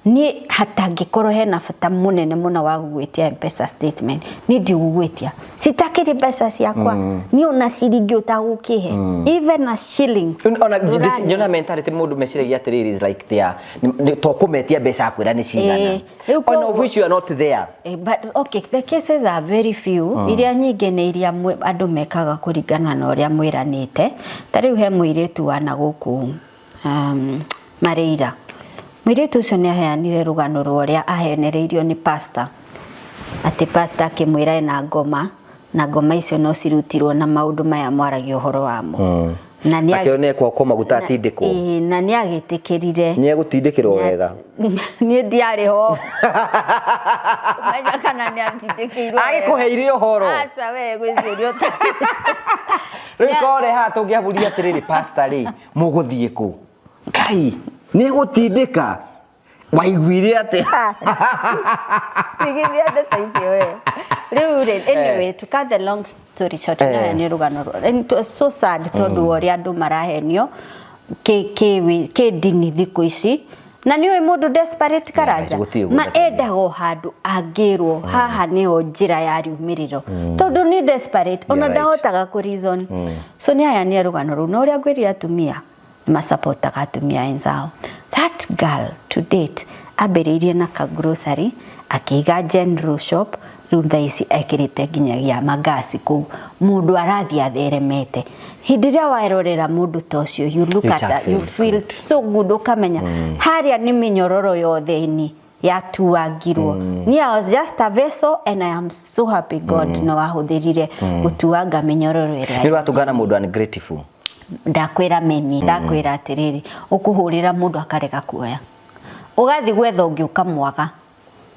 Niĩ hatangĩkorwo hena bata mũnene mũno wa gũgwĩtia M-Pesa statement, niĩ ndigũgwĩtia. Citakĩrĩ mbeca ciakwa, niĩ ona ciringi ũtagũkĩhe, even a shilling. Ona Rũrani. nyona mentality mũndũ meciragia atĩrĩrĩ is like they are to kũmetia mbeca akwĩra nĩ cigana. Rĩu Ona of which you are not there. But okay, the cases are very few. Iria nyingĩ nĩ iria andũ mekaga kũringana na ũrĩa mwĩranĩte. Ta rĩu he mũirĩtu wana gũkũ Mareira. Mũirĩtu ũcio nĩ aheanire rũgano rwa ũrĩa ahenereirio nĩ pastor, atĩ pastor akĩmwĩra ena ngoma, na ngoma icio no cirutirwo na maũndũ maya mwaragia ũhoro wamo. Na nĩ Akĩo nĩ ekwakwo maguta atindĩkwo. Ĩĩ, na nĩ agĩtĩkĩrire. Nĩ egũtindĩkĩrwo wega. Niĩ ndiarĩ ho menya kana nĩ atindĩkĩirwo. Agĩkũheire ũhoro. Aca, we gwĩciria. Rĩu kore haha tũngĩaburia atĩrĩrĩ, pastor rĩ, mũgũthiĩ kũ? Ngai nĩ egũtindĩka, waiguire atĩ Tigithia ndeto icio we. Rĩu rĩ, anyway, to cut the long story short, nayo nĩ rũgano and it was so sad tondũ wa ũrĩa andũ marahenio kĩ ndini thikũ ici. Na nĩ ũĩ mũndũ desperate, Karanja, gũtirĩ ma gũthaka. Endaga o handũ angĩrwo haha nĩho njĩra ya riumĩrĩro, tondũ nĩ desperate ona ndahotaga kũ reason. So nĩ aya nĩ rũgano rũu, na ũrĩa ngwĩrire, atumia nĩ masapotaga atumia enzao. That girl to date ambĩrĩirie na ka grocery, akĩiga general shop, rĩu thaa ici ekĩrĩte nginyagia magasi kũu mũndũ arathiĩ atheremete. Hĩndĩ ĩrĩa werorera mũndũ ta ũcio, you look You at just that, you feel feel so good, ũkamenya harĩa nĩ mĩnyororo yothe ini yatuangirwo. Niĩ I was just a vessel and I am so happy God no ahũthĩrire gũtuanga mĩnyororo ĩrĩa. Nĩ ũratũngana mũndũ ungrateful. Ndakwĩra meni, ndakwĩra atĩrĩrĩ, ũkũhũrĩra mũndũ akarega kuoya, ũgathiĩ gwetha ũngĩ ũkamwaga,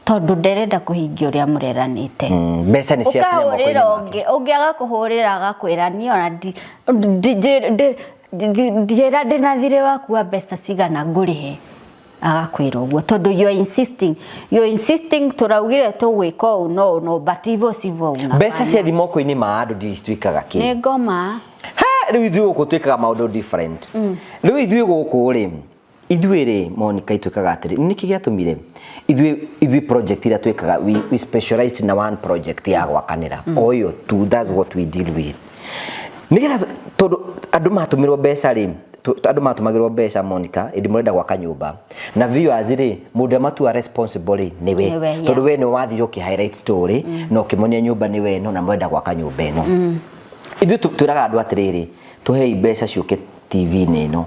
tondũ nderenda kũhingia ũrĩa mũreranĩte. Mbeca nĩ ciakinya Ũkahũrĩra moko-inĩ make. Ũngĩ, ũngĩ agakũhũrĩra agakwĩra, "Niĩ ona Njĩra ndĩna thirĩ waku wa mbeca cigana ngũrĩhe. Agakwĩra ũguo tondũ you are insisting tũraugire tũgwĩka ũũ no ũũ no, but hivyo sivyo unafanya. Mbeca ciathi moko-inĩ ma andũ ndiũĩ cituĩkaga kĩ. Nĩ ngoma. He, rĩu ithuĩ gũkũ twĩkaga maũndũ different. Rĩu ithuĩ gũkũ rĩ, ithuĩ rĩ, Monica, itwĩkaga atĩrĩ, nĩkĩ gĩatũmire ithuĩ project iria twĩkaga, we specialized na one project ya gwakanĩra o ĩyo tu. That's what we deal with, nĩgetha tondũ andũ matũmĩrwo mbeca rĩ, andũ matũmagĩrwo mbeca, Monica, ĩndĩ mũrenda gwaka nyũmba na viewers rĩ, mũndũ ũrĩa matua responsible rĩ nĩwe. Nĩwe, yeah. Tondũ we nĩwe wathire ũkĩ highlight story na ũkĩmonia nyũmba nĩwe ĩno na mũrenda gwaka nyũmba ĩno. Ithuĩ twĩraga andũ atĩrĩrĩ, tũhei mbeca ciũke TV-inĩ ĩno,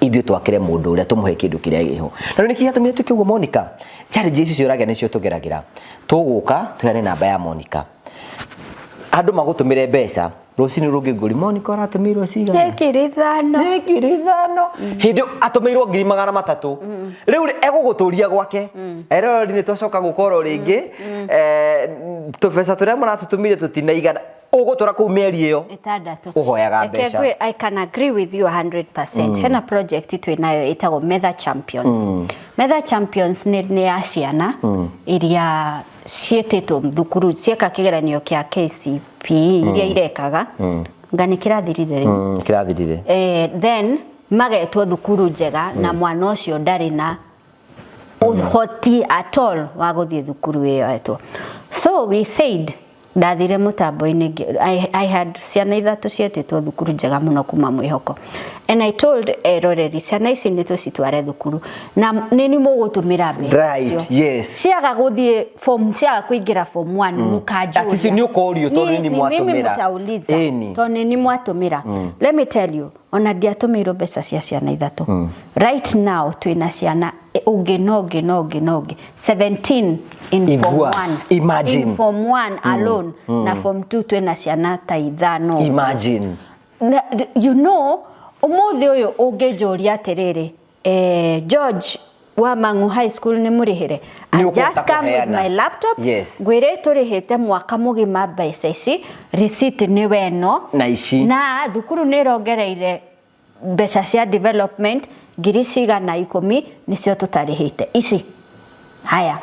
ithuĩ twakĩre mũndũ ũrĩa tũmũhe kĩndũ kĩrĩa gĩho. Na rĩu nĩkĩ gĩatũmire tuĩke ũguo, Monica? Challenge ici ciũragia nĩcio tũgeragĩra. Tũgũka tũheane namba ya Monica, andũ magũtũmĩre mbeca, rũcinĩ rũngĩ ngũri, Monica ũratũmĩirwo cigana? Nĩ 5,000. Nĩ 5,000. Hĩndĩ ĩyo atũmĩirwo 300,000. Rĩu rĩ, egũgũtũria gwake eroreri nĩ twacoka gũkorwo rĩngĩ. Tũbeca tũrĩa mũratũtũmire tũtinaigana. Ũgũtũra kũu mĩeri ĩyo 6. Ũhoyaga Reke mbeca. I can agree with you 100%. Hena project twĩ nayo ĩtagwo Metha Champions. Metha Champions nĩ ya ciana iria ciĩtĩtwo thukuru cieka kĩgeranio kĩa KCPE iria irekaga nga nĩ kĩrathirire rĩu. Kĩrathirire. Then magetwo thukuru njega na mwana ũcio ndarĩ na ũhoti at all wa gũthiĩ thukuru ĩyo etwo. So we said, ndathire mũtambo-inĩ, I had ciana ithatũ cietĩtwo thukuru njega mũno kuma mwĩhoko, and I told eroreri, ciana ici nĩ tũcitware thukuru na nĩ mũgũtũmĩra mbeca icio. Ciaga gũthiĩ form, ciaga kũingĩra form 1, mũkanjũria. Ati nĩ ũkorio tondũ nĩ Ni mimi mwatũmĩra. Mtauliza Ĩni. tondũ nĩ mwatũmĩra. Let me tell you, ona ndiatũmĩirwo mbeca cia ciana ithatũ. Right now twĩna ciana ũngĩ na ũngĩ na ũngĩ na ũngĩ 17 in form Igua. 1. Imagine. In form 1 alone, na form 2 twĩna ciana ta ithano. Imagine. Na, ũmũthĩ ũyũ ũngĩnjũria atĩrĩrĩ, George wa Mangu High School nĩ mũrĩhĩre, Nĩ I ũkũhota just come with kũheana. my laptop, ngwĩre tũrĩhĩte mwaka mũgima mbeca ici, receipt nĩ weno Na ici. Na thukuru nĩ ĩrongereire mbeca cia development ngiri cigana ikũmi, nĩcio tũtarĩhĩte ici. Haya,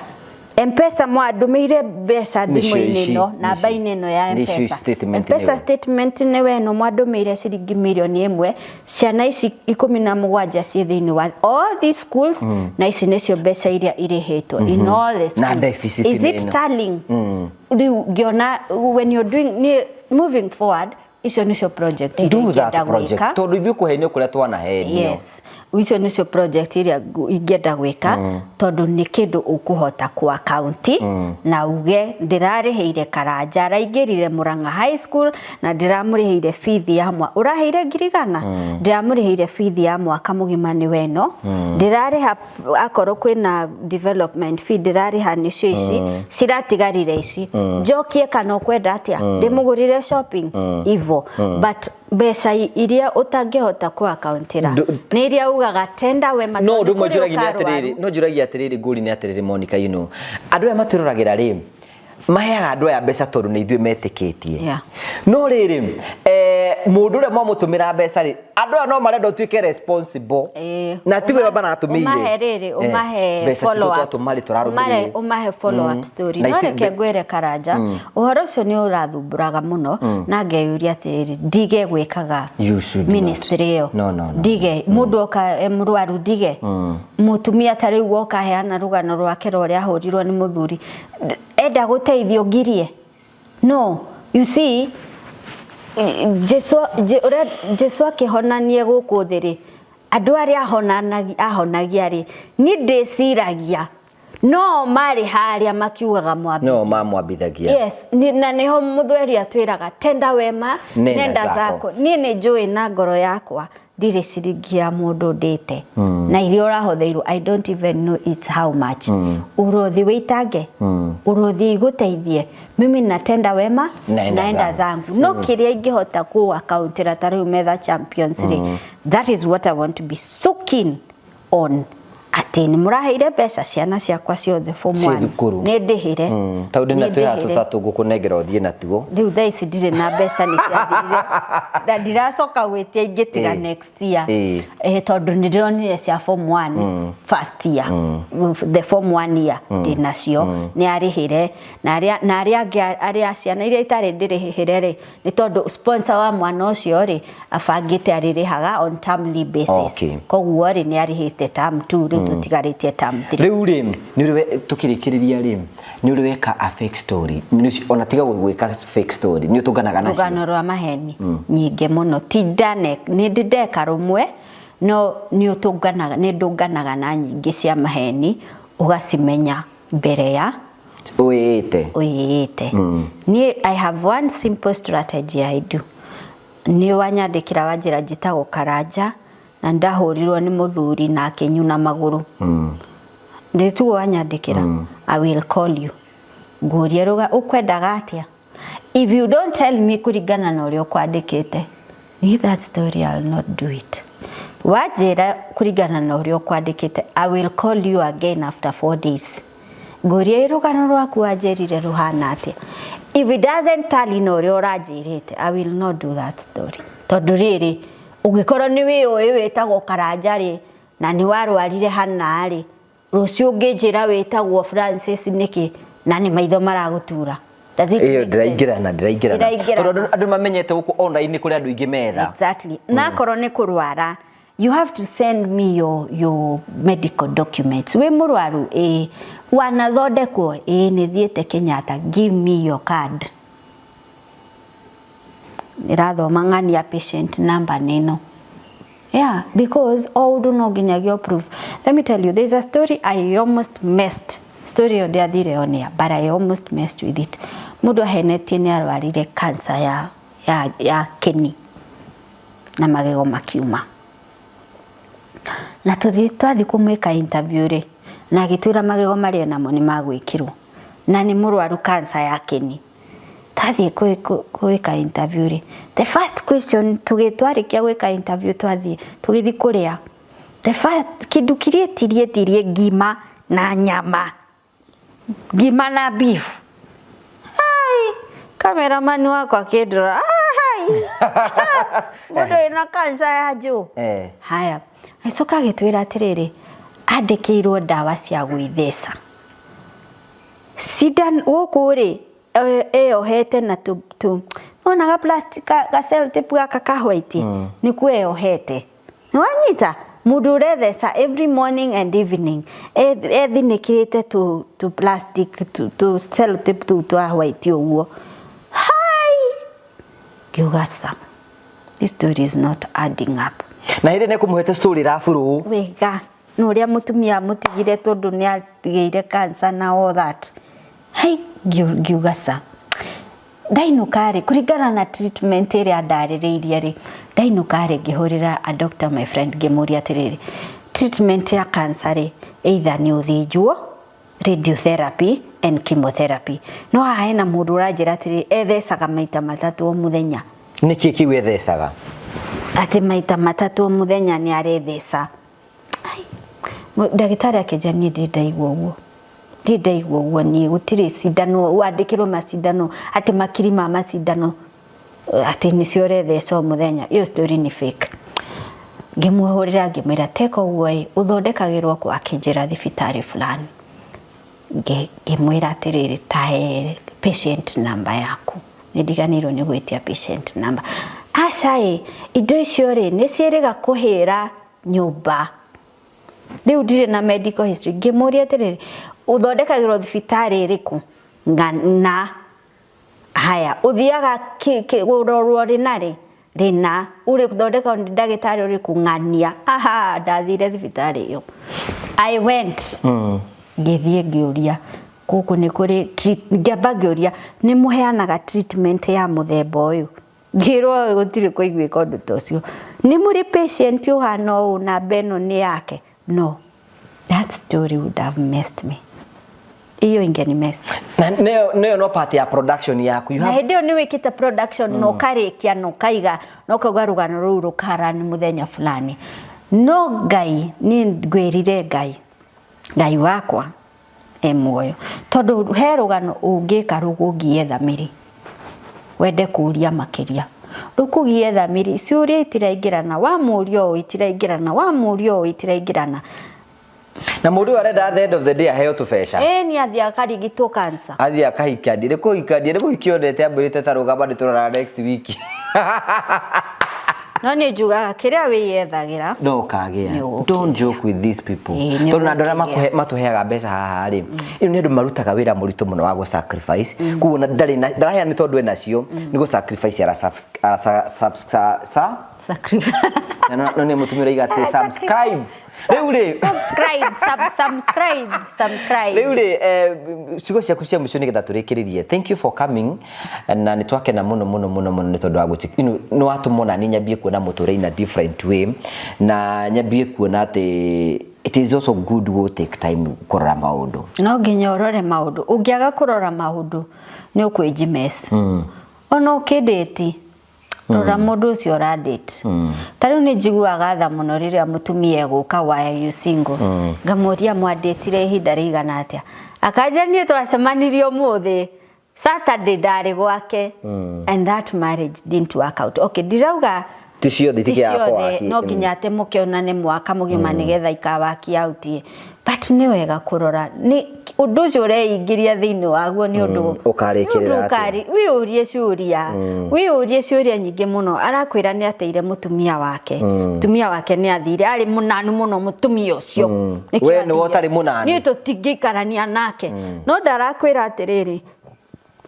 Mpesa mwandũmĩire mbeca Nĩcio thimũ-inĩ ici, ĩno, namba-inĩ ĩno ya nĩcio Mpesa. Statement Mpesa nĩwe. Statement nĩ weno mwandũmĩire ciringi 1,000,000. Ciana ici 17 ciĩ thĩinĩ wa all these schools, na ici nĩcio mbeca iria irĩhĩtwo in all the schools. Na deficit Is nĩ it ĩno. tallying? Rĩu ngĩona when you're doing nĩ moving forward, icio nĩcio project iria Do that ingĩenda project gwĩka. tondũ ithuĩ kũhenio kũrĩa twanahenio. Yes, icio nĩcio project iria ingĩenda gwĩka, tondũ nĩ kĩndũ ũkũhota ku account na uge ndĩrarĩhĩire Karanja araingĩrire Murang'a High School na ndĩramũrĩhĩire bithi ya mwa ũraheire 100,000, ndĩramũrĩhĩire bithi ya mwaka mũgima nĩ weno, ndĩrarĩha akorwo kwĩna development fee ndĩrarĩha nĩcio ici ciratigarire, ici njokie kana ũkwenda atĩa ndĩmũgũrĩre shopping ivo. But mbeca iria ũtangĩhota ku accountĩra nĩ iria ugaga tenda wema. No Tondũ ũndũ ũmwe kũrĩ njũragia nĩ ũkarwaru. atĩrĩrĩ, no njũragia atĩrĩrĩ, ngũri nĩ atĩrĩrĩ, Monica, andũ aya matwĩroragĩra rĩ, maheaga andũ aya mbeca tondũ nĩ ithuĩ metĩkĩtie. No rĩrĩ, mũndũ ũrĩa mwamũtũmĩra mbeca rĩ, andũ aya no marenda ũtuĩke responsible na tiwe maratũmĩire. Ũmahe rĩrĩ, ũmahe Mbeca citũ follow up. twatũma rĩ, tũrarũmĩrĩire. Ũmahe follow up story. Na No reke ngwĩre Karanja, ũhoro ũcio nĩ ũrathumbũraga mũno na ngeyũria atĩrĩrĩ, ndige gwĩkaga You should not. Ministry ĩyo? No. Ndige mũndũ oka e mũrwaru, ndige mũtumia ta rĩu woka heana rũgano rwake rwa ũrĩa ahũrirwo nĩ mũthuri, enda gũteithio, ngirie? No, you see, Jesu ũrĩa Jesu akĩhonanie gũkũ thĩ rĩ, andũ arĩa ahonagia rĩ, niĩ ndĩciragia no marĩ harĩa makiugaga mwambi. No mamwambithagia. Yes, na nĩho mũthweri atwĩraga tenda wema nenda nenda zako. Zako. Niĩ nĩ njũĩ na ngoro yakwa ndirĩ ciringi ya mũndũ ndĩte, na iria ũrahotheirwo, I don't even know it's how much. Ũrothi wĩitange, ũrothi igũteithie, mimi natenda wema naenda naenda zangu. Zangu no kĩrĩa ingĩhota kũ accountĩra ta rĩu Metha Champions rĩ, that is what I want to be so keen on. Atĩ Atĩ nĩ mũraheire mbeca ciana ciakwa ciothe form Ciĩ one. thukuru. Nĩ ndĩhĩre. Tondũ ndĩ Nĩ na twĩha ndĩhĩre. Tũtatũ ngũkũnengera ũthiĩ natuo. Rĩu thaa ici ndirĩ na mbeca, nĩ ciathirire na ndiracoka gwĩtia ingĩ tiga next year. Tondũ nĩ ndĩronire cia form 1 first year, the form 1 year ndĩ nacio, nĩ arĩhĩre, na arĩa angĩ, arĩa ciana iria itarĩ ndĩrĩhĩre rĩ, nĩ tondũ sponsor wa mwana ũcio rĩ abangĩte arĩrĩhaga on termly basis. Koguo rĩ, nĩ arĩhĩte term 2, rĩu tũtigarĩtie term 3. Rĩu rĩ, nĩ ũrĩ tũkĩrĩkĩrĩria rĩ, nĩ ũrĩ weka a fake story? Ona tiga gwĩka fake story, nĩ ũtũnganaga nacio? Rũgano rwa maheni nyingĩ mũno, ti ndane nĩ ndĩ ndeka rũmwe, no nĩ ũtũnganaga, nĩ ndũnganaga na nyingĩ cia maheni, ũgacimenya mbere ya Ũĩte. Ũiyĩte. Niĩ I have one simple strategy I do. Nĩ wanyandĩkĩra, wanjĩra njĩtagwo Karanja na ndahũrirwo nĩ mũthuri na akĩnyuna magũrũ, ndĩtuo wanyandĩkĩra, I will call you, ngũrie rũga ũkwendaga atĩa. If you don't tell me kũringana na ũrĩa ũkwandĩkĩte, ni that story I'll not do it. Wanjĩra kũringana na ũrĩa ũkwandĩkĩte, I will call you again after 4 days, ngũrie rũgano rwaku wanjĩrire rũhana atĩa. If it doesn't tally na ũrĩa ũranjĩrĩte, I will not do that story, tondũ rĩrĩ, ũngĩkorwo nĩ wĩũĩ wĩtagwo Karanja rĩ, na nĩ warwarire hana rĩ, rũciũ ũngĩnjĩra wĩtagwo Francis nĩkĩ na nĩ maitho maragũtura? Does it Ĩyo make sense? ndĩraingĩrana, ndĩraingĩrana. Ndĩraingĩrana. Tondũ andũ mamenyete gũkũ online kũrĩ andũ aingĩ metha. Exactly. Na akorwo nĩ kũrwara, you have to send me your medical documents. Wĩ mũrwaru? Ĩĩ. Wanathondekwo? Ĩĩ, nĩ thiĩte Kenyatta. Give me your card. Ĩrathoma ng'ania patient number nĩ ĩno. Yeah, because o ũndũ no nginyagia proof. Let me tell you, there's a story I almost messed. Story ĩyo ndĩathire on air, but I almost messed with it. Mũndũ ahenetie nĩ arwarire cancer ya kĩni na magego makiuma. Na tũthiĩ twathiĩ kũmwĩka interview rĩ, na agĩtwĩra magego marĩa namo nĩ magwĩkĩrwo na nĩ mũrwaru cancer ya kĩni. Twathiĩ gwĩka interview rĩ, the first question, twarĩkia gwĩka interview, twathiĩ tũgĩthiĩ kũrĩa, the first kĩndũ kĩrĩa etirie, etirie ngima na nyama, ngima na beef. Hai, cameraman wakwa akĩndora, "Ah, hai, mũndũ wĩna cancer ya njũ." Haya, agĩcoka agĩtwĩra atĩrĩrĩ, andĩkĩirwo ndawa cia gwĩtheca cindan gũkũ rĩ, eyohete na tu onaga plastic ga sellotape gaka ka white, nĩkuo eyohete. Nĩwanyita mũndũ ũretheca every morning and evening, ethinĩkĩrĩte tu plastic tu sellotape tũu twa white ũguo. Hai, ngiuga, "Sam, this story is not adding up." Na hĩndĩ nĩ kũmũhete story raburũ. Wega na ũrĩa mũtumia amũtigire tondũ nĩ agĩire cancer na all that. Hai, ngiuga ca ndainũka rĩ, kũringana na treatment ĩrĩa ndarĩrĩirie rĩ, ndainũka rĩ, ngĩhũrĩra a doctor, my friend, ngĩmũria atĩrĩrĩ, treatment ya cancer rĩ, either nĩ ũthĩnjwo, radiotherapy and chemotherapy, no haha hena mũndũ ũranjĩra atĩrĩrĩ, ethecaga maita matatũ o mũthenya. Nĩkĩ kĩu ethecaga? Atĩ maita matatũ o mũthenya nĩ aretheca. Ai, ndagĩtarĩ akĩnjĩra, niĩ ndirĩ ndaigua ũguo, ndirĩ ndaigua ũguo niĩ, gũtirĩ cindano wandĩkĩrwo macindano atĩ makiri ma macindano, atĩ nĩcio ũretheca o mũthenya, ĩyo story nĩ fake. Ngĩmũhũrĩra, ngĩmwĩra, teka ũguo ĩ, ũthondekagĩrwo kũ? Akĩnjĩra thibitarĩ fulani. Ngĩmwĩra atĩrĩrĩ, tahe patient number yaku, nĩ ndiganĩirwo nĩ gwĩtia patient number. Aca ĩ, indo icio rĩ, nĩ ciĩrĩga kũhĩra nyũmba, rĩu ndirĩ na medical history. Ngĩmũria atĩrĩrĩ, ũthondekagĩrwo thibitarĩ ĩrĩkũ? Na haya, ũthiaga kũrorwo rĩ na rĩ rĩna, ũrĩthondekagwo nĩ ndagĩtarĩ ũrĩkũ? Ng'ania. Aha, ndathire thibitarĩ ĩyo, I went, ngĩthiĩ ngĩũria gũkũ nĩ kũrĩ ngĩamba ngĩũria nĩ mũheanaga treatment ya mũthemba ũyũ? Ngĩrwo gũtirĩ kũiguĩka ũndũ ta ũcio, nĩ mũrĩ patient ũhana ũũ, namba ĩno nĩ yake. No that story would have messed me, iyo ingeni mess. Na neyo no part ya production yaku, you Na have hĩndĩ ĩyo nĩ wĩkĩte production na ũkarĩkia na ũkaiga na ũkauga rũgano rũu rũkarani mũthenya fulani, no Ngai, niĩ ngwĩrire Ngai. Ngai wakwa e muoyo tondu he rugano ungika rũgũgie thamiri wende kuria makiria rukugie thamiri ciũria itiraingĩrana wa mũrio ũũ itiraingĩrana wa mũrio ũũ itiraingĩrana. Na mũndũ ũyũ arenda at the end of the day aheo tũbeca. Ĩĩ nĩ athiĩ akarigitwo cancer. Athiĩ akahikia ndire kũhikia ndire kũhikia ondete ambĩrĩte ta rũgamba nĩ tũrora next week. No nĩ njugaga kĩrĩa wĩyethagĩra no ũkagĩa. Don't joke with these people. Tondũ na andũ arĩa matũheaga mbeca haha rĩ, rĩu nĩ andũ marutaga wĩra mũritũ mũno wa gũ sacrifice. Koguo ndarĩ na ndaraheana nĩ tondũ enacio, nĩ gũ sacrifice ara sacrifice. No nĩ mũtumia ũraiga atĩ subscribe. Rĩu rĩ subscribe subscribe subscribe. Rĩu rĩ ciugo ciaku cia mũico nĩgetha tũrĩkĩrĩrie. Thank you for coming na nĩ twakena mũno mũno mũno mũno nĩ tondũ wa gũti nĩ watũma ona niĩ nyambie kuona mũtũrĩre in a different way na nyambie kuona atĩ it is also good to take time kũrora maũndũ. No nginya ũrore maũndũ, ũngĩaga kũrora maũndũ nĩ ũkwĩnji mess. Ona ũkĩndĩti rora mũndũ ũcio ũrandĩti. Ta rĩu nĩ njiguaga tha mũno rĩrĩa mũtumia egũka why are you single, ngamũria mwandĩtire ihinda rĩigana atĩa, akanja niĩ twacemanirie ũmũthĩ Saturday ndarĩ gwake and that marriage didn't work out. Okay, ndirauga ti ciothe itikĩaga kũwaki. No nginya atĩ mũkĩonane mwaka mũgima nĩgetha ikawaki out, but nĩ wega kũrora nĩ ũndũ ũcio ũreingĩria thĩinĩ waguo nĩ ũndũ ũkarĩkĩrĩra atĩa. Wĩyũrie ciũria, wĩyũrie ciũria nyingĩ mũno. Arakwĩra nĩ ateire mũtumia wake, mũtumia wake nĩ athire, arĩ mũnanu mũno mũtumia ũcio. We nĩwe ũtarĩ mũnanu. Niĩ tũtingĩikarania nake. No ndarakwĩra atĩrĩrĩ,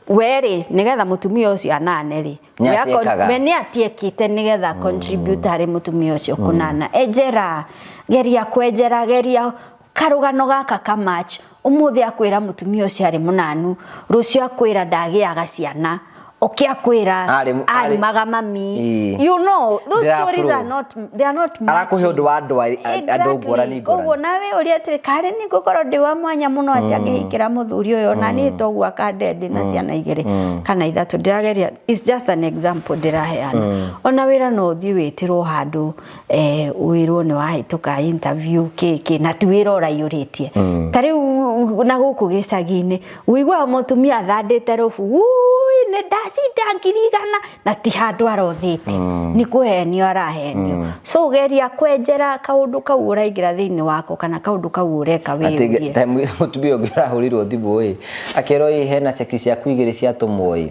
we rĩ nĩgetha mũtumia ũcio anane rĩ, we nĩ atiekĩte nĩgetha contribute harĩ mũtumia ũcio kũnana. Enjera, geria kwenjera, geria karũgano gaka ka match. Ũmũthĩ akwĩra mũtumia ũcio arĩ mũnanu, rũciũ akwĩra ndagĩaga ciana, ũkĩ akwĩra arumaga mami. You know, those stories are not, they are not matching. Arakũhe ũndũ wa andũ andũ ngũrani ngũrani. Koguo nawe ũria atĩrĩ, karĩ nĩ ngũkorwo ndĩ wa mwanya mũno atĩ angĩhikĩra mũthuri ũyũ ona niĩ toguo akande ndĩ na ciana igĩrĩ kana ithatũ. Ndĩrageria, it's just an example ndĩraheana. Ona wĩra no ũthiĩ wĩtĩrwo handũ wĩrwo nĩ wahĩtũka interview kĩkĩ na ti wĩra ũraiyũrĩtie. Ta rĩu na gũkũ gĩcagi-inĩ ũiguaga mũtumia athandĩte rũbu, wui nĩ ndacinda 100,000 na ti handũ arothĩte, nĩ kũhenio arahenio. So geria kwenjera kaũndũ kau ũraingĩra thĩinĩ wako kana kaũndũ kau ũreka wĩyũrie. Mũtumia ũngĩ ũrahũrirwo thimũ ĩ akĩrwo ĩ hena ceki ciaku igĩrĩ ciatũmwo ĩ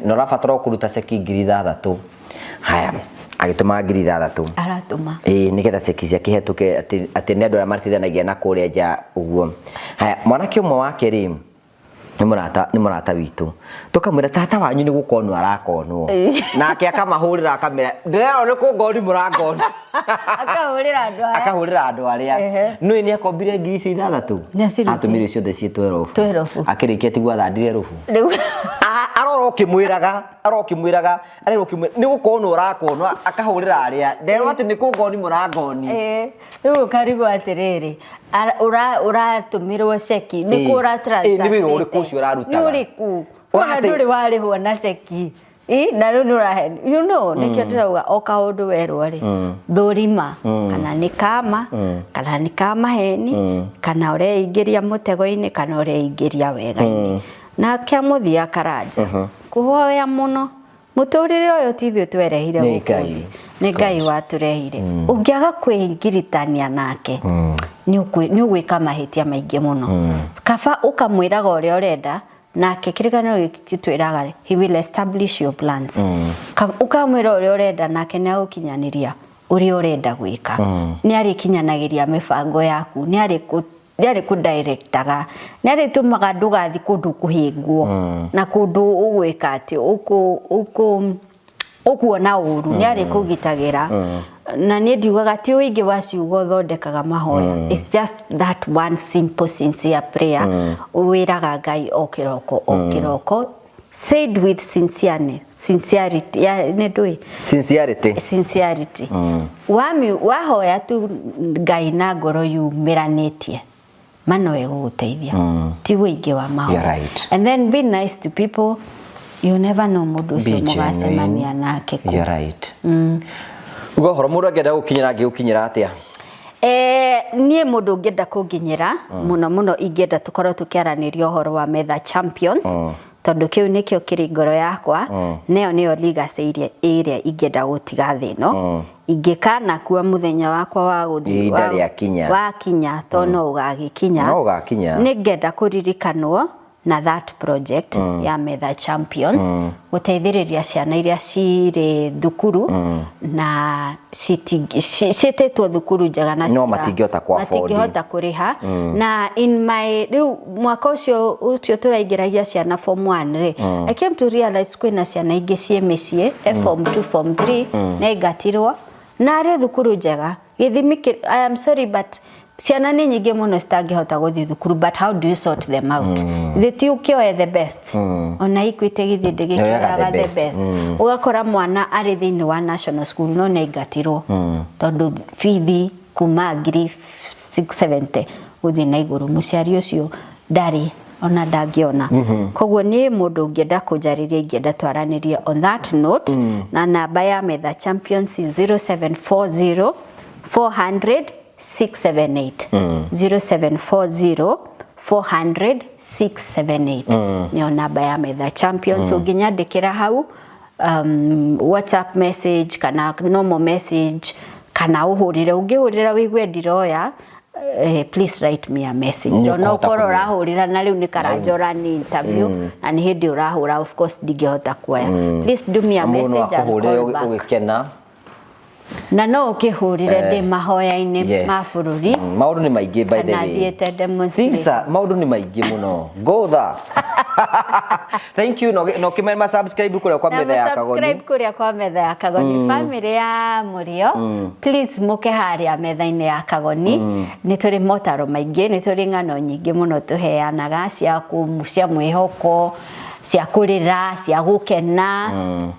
na ũrabatara kũruta ceki 6,000. Haya, agĩtũma 6,000. Aratũma. Ĩĩ nĩgetha ceki ciake ihĩtũke atĩ nĩ andũ arĩa mateithanagia na kũrĩa nja ũguo. Haya, mwanake ũmwe wake rĩ nĩ mũrata witũ. Tũkamwĩra tata wanyu nĩ gũkonwo arakonwo. Nake akamahũrĩra akamera ndĩrerwo nĩ kũngoni mũrangoni. Akahũrĩra andũ aya. Akahũrĩra andũ arĩa. Nũĩ nĩ akombire 6,000. Atũmire ciothe ciĩ 12. 12. Akĩrĩkia tiguo athandire rũbu. Arora ũkĩmwĩraga, arora ũkĩmwĩraga, arora ũkĩmwĩra nĩ gũkonwo ũrakonwo, akahũrĩra arĩa. Nderwo atĩ nĩ kũngoni mũrangoni. Rĩu ũkarigwo atĩrĩrĩ, ũratũmĩrwo ceki, nĩ kũ ũra transact. Nĩ wĩra ũrĩkũ ũcio ũrarutaga? Nĩ ũrĩkũ? Ona ndũrĩ warĩhwo na ceki. Na rĩu nĩ ũrahe, you know, nĩkĩo ndĩrauga o kaũndũ werwo rĩ, thũrima kana nĩ kama, kana nĩ ka maheni, kana ũreingĩria mũtego-inĩ, kana ũreingĩria wega-inĩ. Na kĩa mũthia Karanja, kũhoya mũno. Mũtũrĩre ũyũ ti ithuĩ twerehire gũkũ thĩ, nĩ Ngai watũrehire. Ũngĩaga kwĩgiritania nake, nĩ ũgwĩka mahĩtia maingĩ mũno. Kaba ũkamwĩraga ũrĩa ũrenda, nake kĩrĩkanĩro gĩkĩ gĩtwĩraga he will establish your plans. Ũkamwĩra ũrĩa ũrenda nake nĩ agũkinyanĩria ũrĩa ũrenda gwĩka. Nĩ arĩkinyanagĩria mĩbango yaku, nĩ arĩkũdirectaga, nĩ arĩtũmaga ndũgathiĩ kũndũ kũhĩngwo na kũndũ ũgwĩka atĩ ũkuona ũru, nĩ arĩkũgitagĩra. Na niĩ ndiugaga ti ũingĩ wa ciugo ũthondekaga mahoya. It's just that one simple sincere prayer. Wĩraga Ngai o kĩroko o kĩroko, said with sincerity. Ya nĩ ndũĩ? Sincerity. Sincerity. Wahoya tu Ngai na ngoro yumĩranĩtie, ma no ĩgũgũteithia. Ti ũingĩ wa mahoya. You're right. And then be nice to people. You never know mũndũ ũcio mũgacemania nake kũ. You're right. Uga ũhoro mũndũ angĩenda gũkinyĩra angĩgũkinyĩra atĩa? Niĩ mũndũ ũngĩenda kũnginyĩra mũno mũno, ingĩenda tũkorwo tũkĩaranĩria ũhoro wa Metha Champions, tondũ kĩu nĩkĩo kĩrĩ ngoro yakwa, nayo nĩyo legacy ĩrĩa ingĩenda gũtiga thĩ ĩno ingĩkanakua mũthenya wakwa wa gũthiĩ. Ihinda rĩakinya. Wakinya, to no ũgagĩkinya. No ũgakinya. Nĩ ngenda kũririkanwo na that project ya Metha Champions, gũteithĩrĩria ciana iria cirĩ thukuru na ciĩtĩtwo thukuru njega na No matingĩhota kũ-afford. Matingĩhota kũrĩha. Na in my rĩu mwaka ũcio tũraingĩragia ciana form 1 rĩ, I came to realize kwĩna ciana ingĩ ciĩ mĩciĩ e form 2, form 3, na ingatirwo na arĩ thukuru njega gĩthimi I am sorry, but ciana nĩ nyingĩ mũno citangĩhota gũthiĩ thukuru, but how do you sort them out? Thĩ ti ũkĩoe the best, ona Equity githĩ ndĩgĩkĩoyaga the the best. best? Ũgakora mwana arĩ thĩinĩ wa national school no nĩ aingatirwo tondũ bithi kuma ngiri 670 gũthiĩ na igũrũ, mũciari ũcio ndarĩ ona ndangĩona. Koguo niĩ mũndũ ũngĩenda kũnjarĩria, ingĩenda twaranĩrie on that note, na namba ya Metha Champions is 0740 400 678, 0740 400 678 nĩyo namba ya Metha Champions. Ũngĩnyandĩkĩra hau WhatsApp message kana normal message kana ũhũrĩre, ũngĩhũrĩra wĩigue ndiroya, please write me a message. Nĩ So no ũkũhota ũkorwo kũmenya. ũrahũrĩra na rĩu nĩ karanjora nĩ interview na nĩ hĩndĩ ũrahũra, of course ndingĩhota kuoya. Please do me a Mũndũ no message and akũhũrĩre call back. ũgĩkena. Na no ũkĩhũrĩre ndĩ mahoya-inĩ ma bũrũri. Maũndũ nĩ maingĩ, by the kana way. thiĩte Things demonstration. are, maũndũ nĩ maingĩ mũno. Go there. Thank you. No kĩmere ma subscribe kũrĩa kwa Na Metha ya Kagoni. subscribe kũrĩa kwa Metha ya Kagoni. Family ya Mũrio, please mũke harĩa metha-inĩ ya Kagoni. Nĩ tũrĩ motaro maingĩ, nĩ tũrĩ ng'ano nyingĩ mũno tũheanaga cia mwĩhoko, cia kũrĩra, cia gũkena,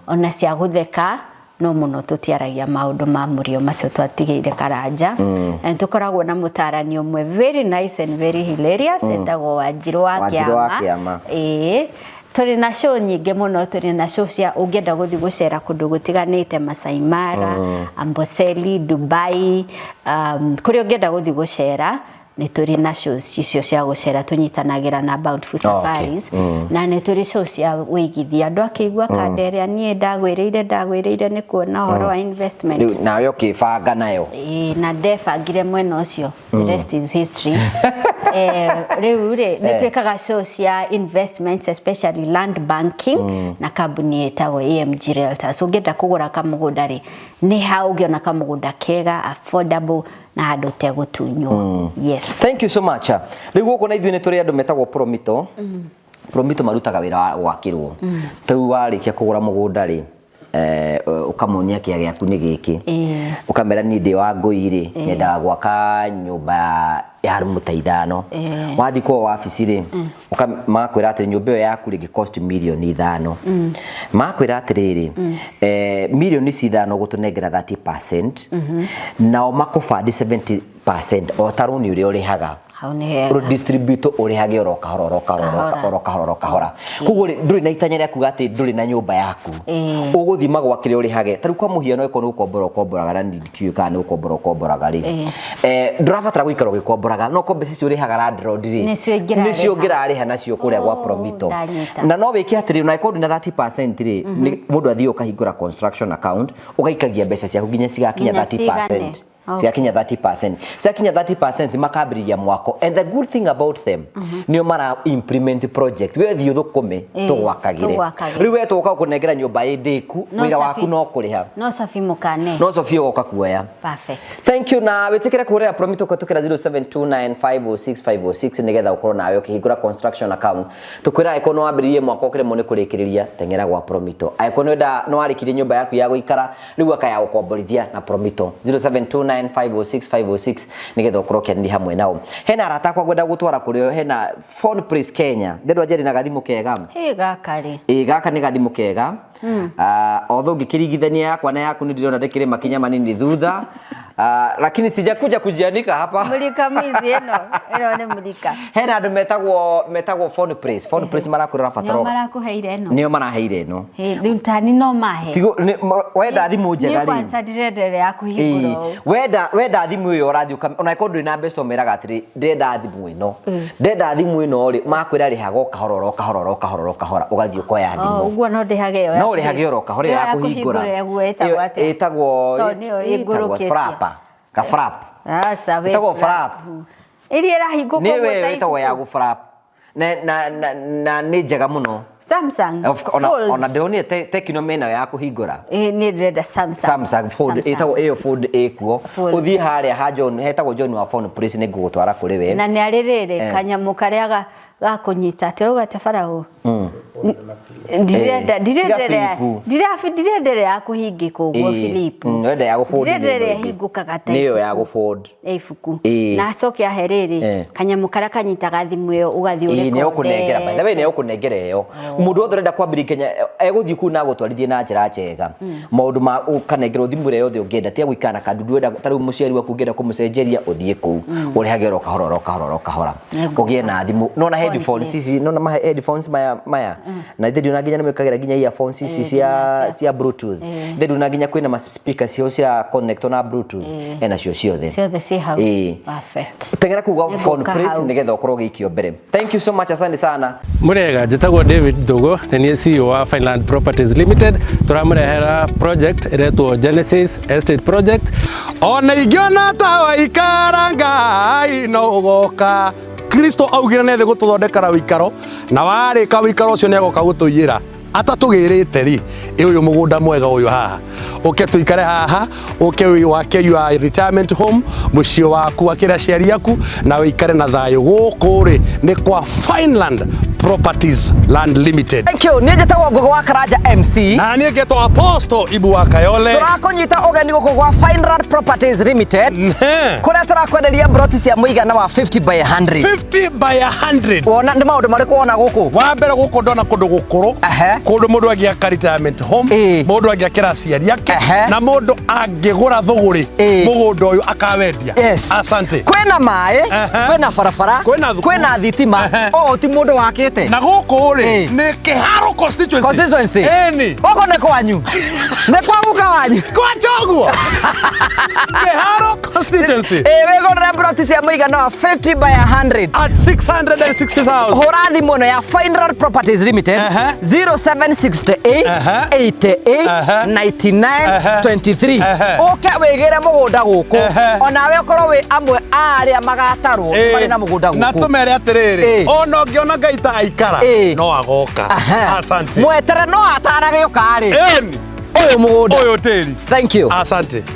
ona cia gũtheka, no mũno tũtiaragia maũndũ ma Mũrio macio twatigĩire Karanja. Na nĩ tũkoragwo na mũtarani ũmwe very nice and very hilarious, etagwo Wanjirũ wa Wanjirũ wa Kĩama. Kĩama. Ĩĩ, tũrĩ na show nyingĩ mũno. Tũrĩ na show cia ũngĩenda gũthiĩ gũcera kũndũ gũtiganĩte, Masai Mara, Amboseli, Dubai, kũrĩa ũngĩenda gũthiĩ gũcera nĩ tũrĩ na shows icio cia gũcera, tũnyitanagĩra na Bountiful Safaris. Na nĩ tũrĩ show cia wĩigithia, andũ akĩigua kanda ĩrĩa niĩ ndagwĩrĩire nĩ kuona ũhoro wa investment. Rĩu nawe ũkĩbanga nayo. Ĩĩ, na ndebangire mwena ũcio, the rest is history. Rĩu rĩ, nĩ twĩkaga show cia investments, especially land banking, na kambuni ĩtagwo AMG Realtors. Ũngĩenda kũgũra kamũgũnda rĩ, nĩ ha ũngĩona kamũgũnda kega, affordable, na handũ ũtegũtunywo? Yes. Thank you so much. Rĩu gũkũ na ithuĩ nĩ tũrĩ andũ metagwo Promito. Promito marutaga wĩra wa gwakĩrwo. Rĩu warĩkia kũgũra mũgũnda rĩ, ũkamonia kĩa gĩaku nĩ gĩkĩ, ũkamera niĩ ndĩ wa ngũi rĩ, nyendaga gwaka nyũmba ya rumu ta 5. Wathiĩ kwao wabici rĩ, magakwĩra atĩ nyũmba ĩyo yaku rĩngĩ cost mirioni 5. Magakwĩra atĩrĩrĩ, mirioni ici 5 gũtũnengera 30%, nao makũbandi 70% o ta rũni ũrĩa ũrĩhaga. Hau nĩ hega. Rũdistribute, ũrĩhage oro kahora, oro kahora, Kahora. oro kahora, oro kahora. Koguo rĩ, ndũrĩ na itanya rĩa kuga atĩ ndũrĩ na nyũmba yaku. Ũgũthiĩ magwakĩre, ũrĩhage. Ta rĩu kwa mũhiano, ĩkorwo nĩ gũkombora ũkomboraga, na ndikĩũĩ kana nĩ gũkombora ũkomboraga rĩ, ndũrabatara gũikara ũgĩkomboraga, no ko mbeca icio ũrĩhaga landlord rĩ, Nĩcio ingĩrarĩha. Nĩcio ũngĩrarĩha nacio kũrĩa gwa Oh, Promito. ndanyita. Na no wĩke atĩrĩ, ona ĩkorwo ndũna 30% rĩ, mũndũ athiĩ ũkahingũra construction account, ũgaikagia mbeca ciaku nginya cigakinya Nginya 30%. cigane. Okay. Cigakinya 30%, ciakinya 30% makambĩrĩria mwako. And the good thing about them, nĩo mara implement project, we thiĩ ũthũkũme, tũgwakagĩre. Tũgwakagĩre. Rĩu we tũgoka gũkũnengera nyũmba ĩ ndĩku, No wĩra waku Safi. no kũrĩha. No Safi mũkane. No Sofia ũgoka kuoya. Perfect. Thank you. Na wĩtĩkĩre kũhũrĩra Promito kũhetũkĩra 0729506506 nĩgetha ũkorwo nawe ũkĩhingũra construction account. Tũkwĩra angĩkorwo nĩ wambĩrĩirie mwaka ũkĩremwo nĩ kũrĩkĩrĩria, teng'era gwa Promito. Angĩkorwo nĩ warĩkirie nyũmba yaku ya gũikara, rĩu aka ya gũkomborithia na Promito, 0729506506 nĩgetha ũkorwo ũkĩaranĩria hamwe nao. Hena arata akwa ngwenda gũtwara kũrĩ o, hena Phone Place Kenya, ndendwa njeri na gathimũ kega. Hĩ, gaka rĩ? Ĩ, gaka nĩ gathimũ kega. Although ngĩkĩringithania yakwa na yaku, nĩ ndĩrona ndĩkĩrĩ makinya manini thutha. Lakini sijakuja kujianika hapa. Mulika mwizi ĩno, ĩno nĩ mulika. Hena andũ metagwo Phone Place. Phone Place marakwĩra Nĩo batara. marakũheire ĩno. Nĩo maraheire ĩno. Ĩ, rĩu tani no mahe. Tigo wenda thimũ njega Niĩ rĩ. kwanza ndĩrenda ĩrĩa ya kũhingũra ũũ. Wenda thimũ ĩyo ũrathiĩ ona ĩkorwo ndũrĩ na mbeca ũmeraga atĩrĩ, ndĩrenda thimũ ĩno. Ndenda thimũ ĩno rĩ, makwĩra rĩhaga o kahora oro kahora oro kahora oro kahora, ũgathiĩ ũkoya Oh, thimũ. ũguo no ndĩhage ĩyo. No ũrĩhage oro kahora ĩyo ya kũhingũra. Ĩguo ĩtagwo Ĩyo atĩa? Ĩtagwo Tondũ nĩyo ĩtagwo ĩngũrũkĩtie. frapper. Ka frap. Aca, we Ĩtagwo frap. frap. Ĩrĩa ĩrahingũka Nĩ ũguo we ta ĩtagwo ya ibuku. gũ frap. Na nĩ njega mũno. Samsung. Ona Fold. ona ndĩronire Tecno mena ya kũhingũra. Ĩ, niĩ ndĩrenda Samsung. Samsung Fold Samsung. ĩtagwo ĩyo Fold ĩkuo. Fold. Ũthiĩ harĩa ha John, hetagwo John wa Phone Place, nĩ ngũgũtwara kũrĩ we. Na nĩ arĩ rĩrĩ Eh. kanyamũ karĩa ga kũnyita atĩ ũrauga atĩa Farao? Ndirenda Eh, ndirenda tiga ĩrĩa flip. ndirenda ĩrĩa ya kũhingĩka ũguo Ĩĩ, Philip. Ũrenda ya gũ-fold. Ndirenda Nĩ ĩrĩa ĩno ĩngĩ. ĩhingũkaga ta Nĩ ĩyo ya ibuku. gũ-fold. Ya ibuku. Ĩĩ. Na acoke ahe rĩrĩ Eh. kanyamũ karĩa kanyitaga thimũ ĩyo ũgathiĩ Ĩĩ, nĩ egũkũnengera, by the way, nĩ egũkũnengera ĩyo. Mũndũ wothe ũrenda kwambĩrĩria Kenya egũthiĩ kũu na agũtwarithie na njĩra njega. Maũndũ ma ũkanengerwo thimũ ĩrĩa yothe ũngĩenda, tiga gũikara na kandudu. Wenda ta rĩu mũciari waku ũngĩenda kũmũcenjeria, ũthiĩ kũu ũrĩhage oro kahora oro kahora oro kahora, Nĩngũka. ũgĩe na thimũ. Nona headphones ici, nona ma headphones maya na ithe ndiona nginya nĩmekagĩra nginya earphones ici Eh, cia nginya cia Bluetooth. Ithe ndiona nginya kwĩna ma speakers cio cia connect na Bluetooth, ena cio ciothe. Ciothe ciĩ hau. Ĩĩ. Perfect. Teng'era kũu gwa Phone Nĩngũka Place hau. nĩgetha ũkorwo ũgĩikio mbere. Thank you so much, asante sana. Murega, njĩtagwo David Ndugu, nĩ niĩ CEO wa Fineland Properties Limited. Tũramũrehera project ĩretwo Genesis Estate Project. Ona ingĩona ta waikara Ngai no ũgoka. Kristo augire nĩ thĩ gũtũthondekera wĩikaro, na warĩka wĩikaro ũcio nĩ agoka gũtũiyĩra. Atatũgĩrĩte rĩ, ĩ ũyũ mũgũnda mwega ũyũ haha, ũke tũikare haha, ũke wake your retirement home, mũciĩ waku, wakĩre aciari aku na wĩikare na thayũ. Gũkũ rĩ nĩ kwa Fineland Properties Land Limited. Thank you. Niĩ njĩtagwo Ngũgĩ wa Karanja MC. Na niĩ ngetwo Apostle Ibu wa Kayole. Tũrakũnyita ũgeni gũkũ gwa Fineland Properties Limited, kũrĩa tũrakwenderia broti cia mũigana wa 50 by 100. 50 by 100. Wona nĩ maũndũ marĩkũ wona gũkũ? Wa mbere gũkũ ndona kũndũ gũkũrũ, kũndũ mũndũ angĩaka retirement home, mũndũ angĩakĩra aciari ake, na mũndũ angĩgũra thũgũrĩ mũgũnda ũyũ akawendia. Asante. Kwĩna maĩ, kwĩna barabara, Kwĩna thukuru. kwĩna thitima. Ũũ ti mũndũ wakĩte. Na gũkũ rĩ nĩ Kĩharo constituency. Constituency. Ĩni. Gũkũ nĩ kwanyu, nĩ kwa guka wanyu. Kwa Choguo Kĩharo constituency. Ĩ, wĩgũrĩre broti cia mũigana wa 50 by 100 at 660,000. Hũra thimũ ĩno ya Fineland Properties Limited, 0768 88 99 23, ũke wĩgĩre mũgũnda gũkũ. Onawe ũkorwo wĩ amwe a arĩa magatarwo marĩ na mũgũnda Na gũkũ. tũmere atĩrĩrĩ, ona ũngĩona Ngai ta aikara, no agoka. Asante. Mwetere no ataragĩũka rĩ Ĩni. Ũyũ mũgũnda. Ũyũ tĩri. Thank you. Asante.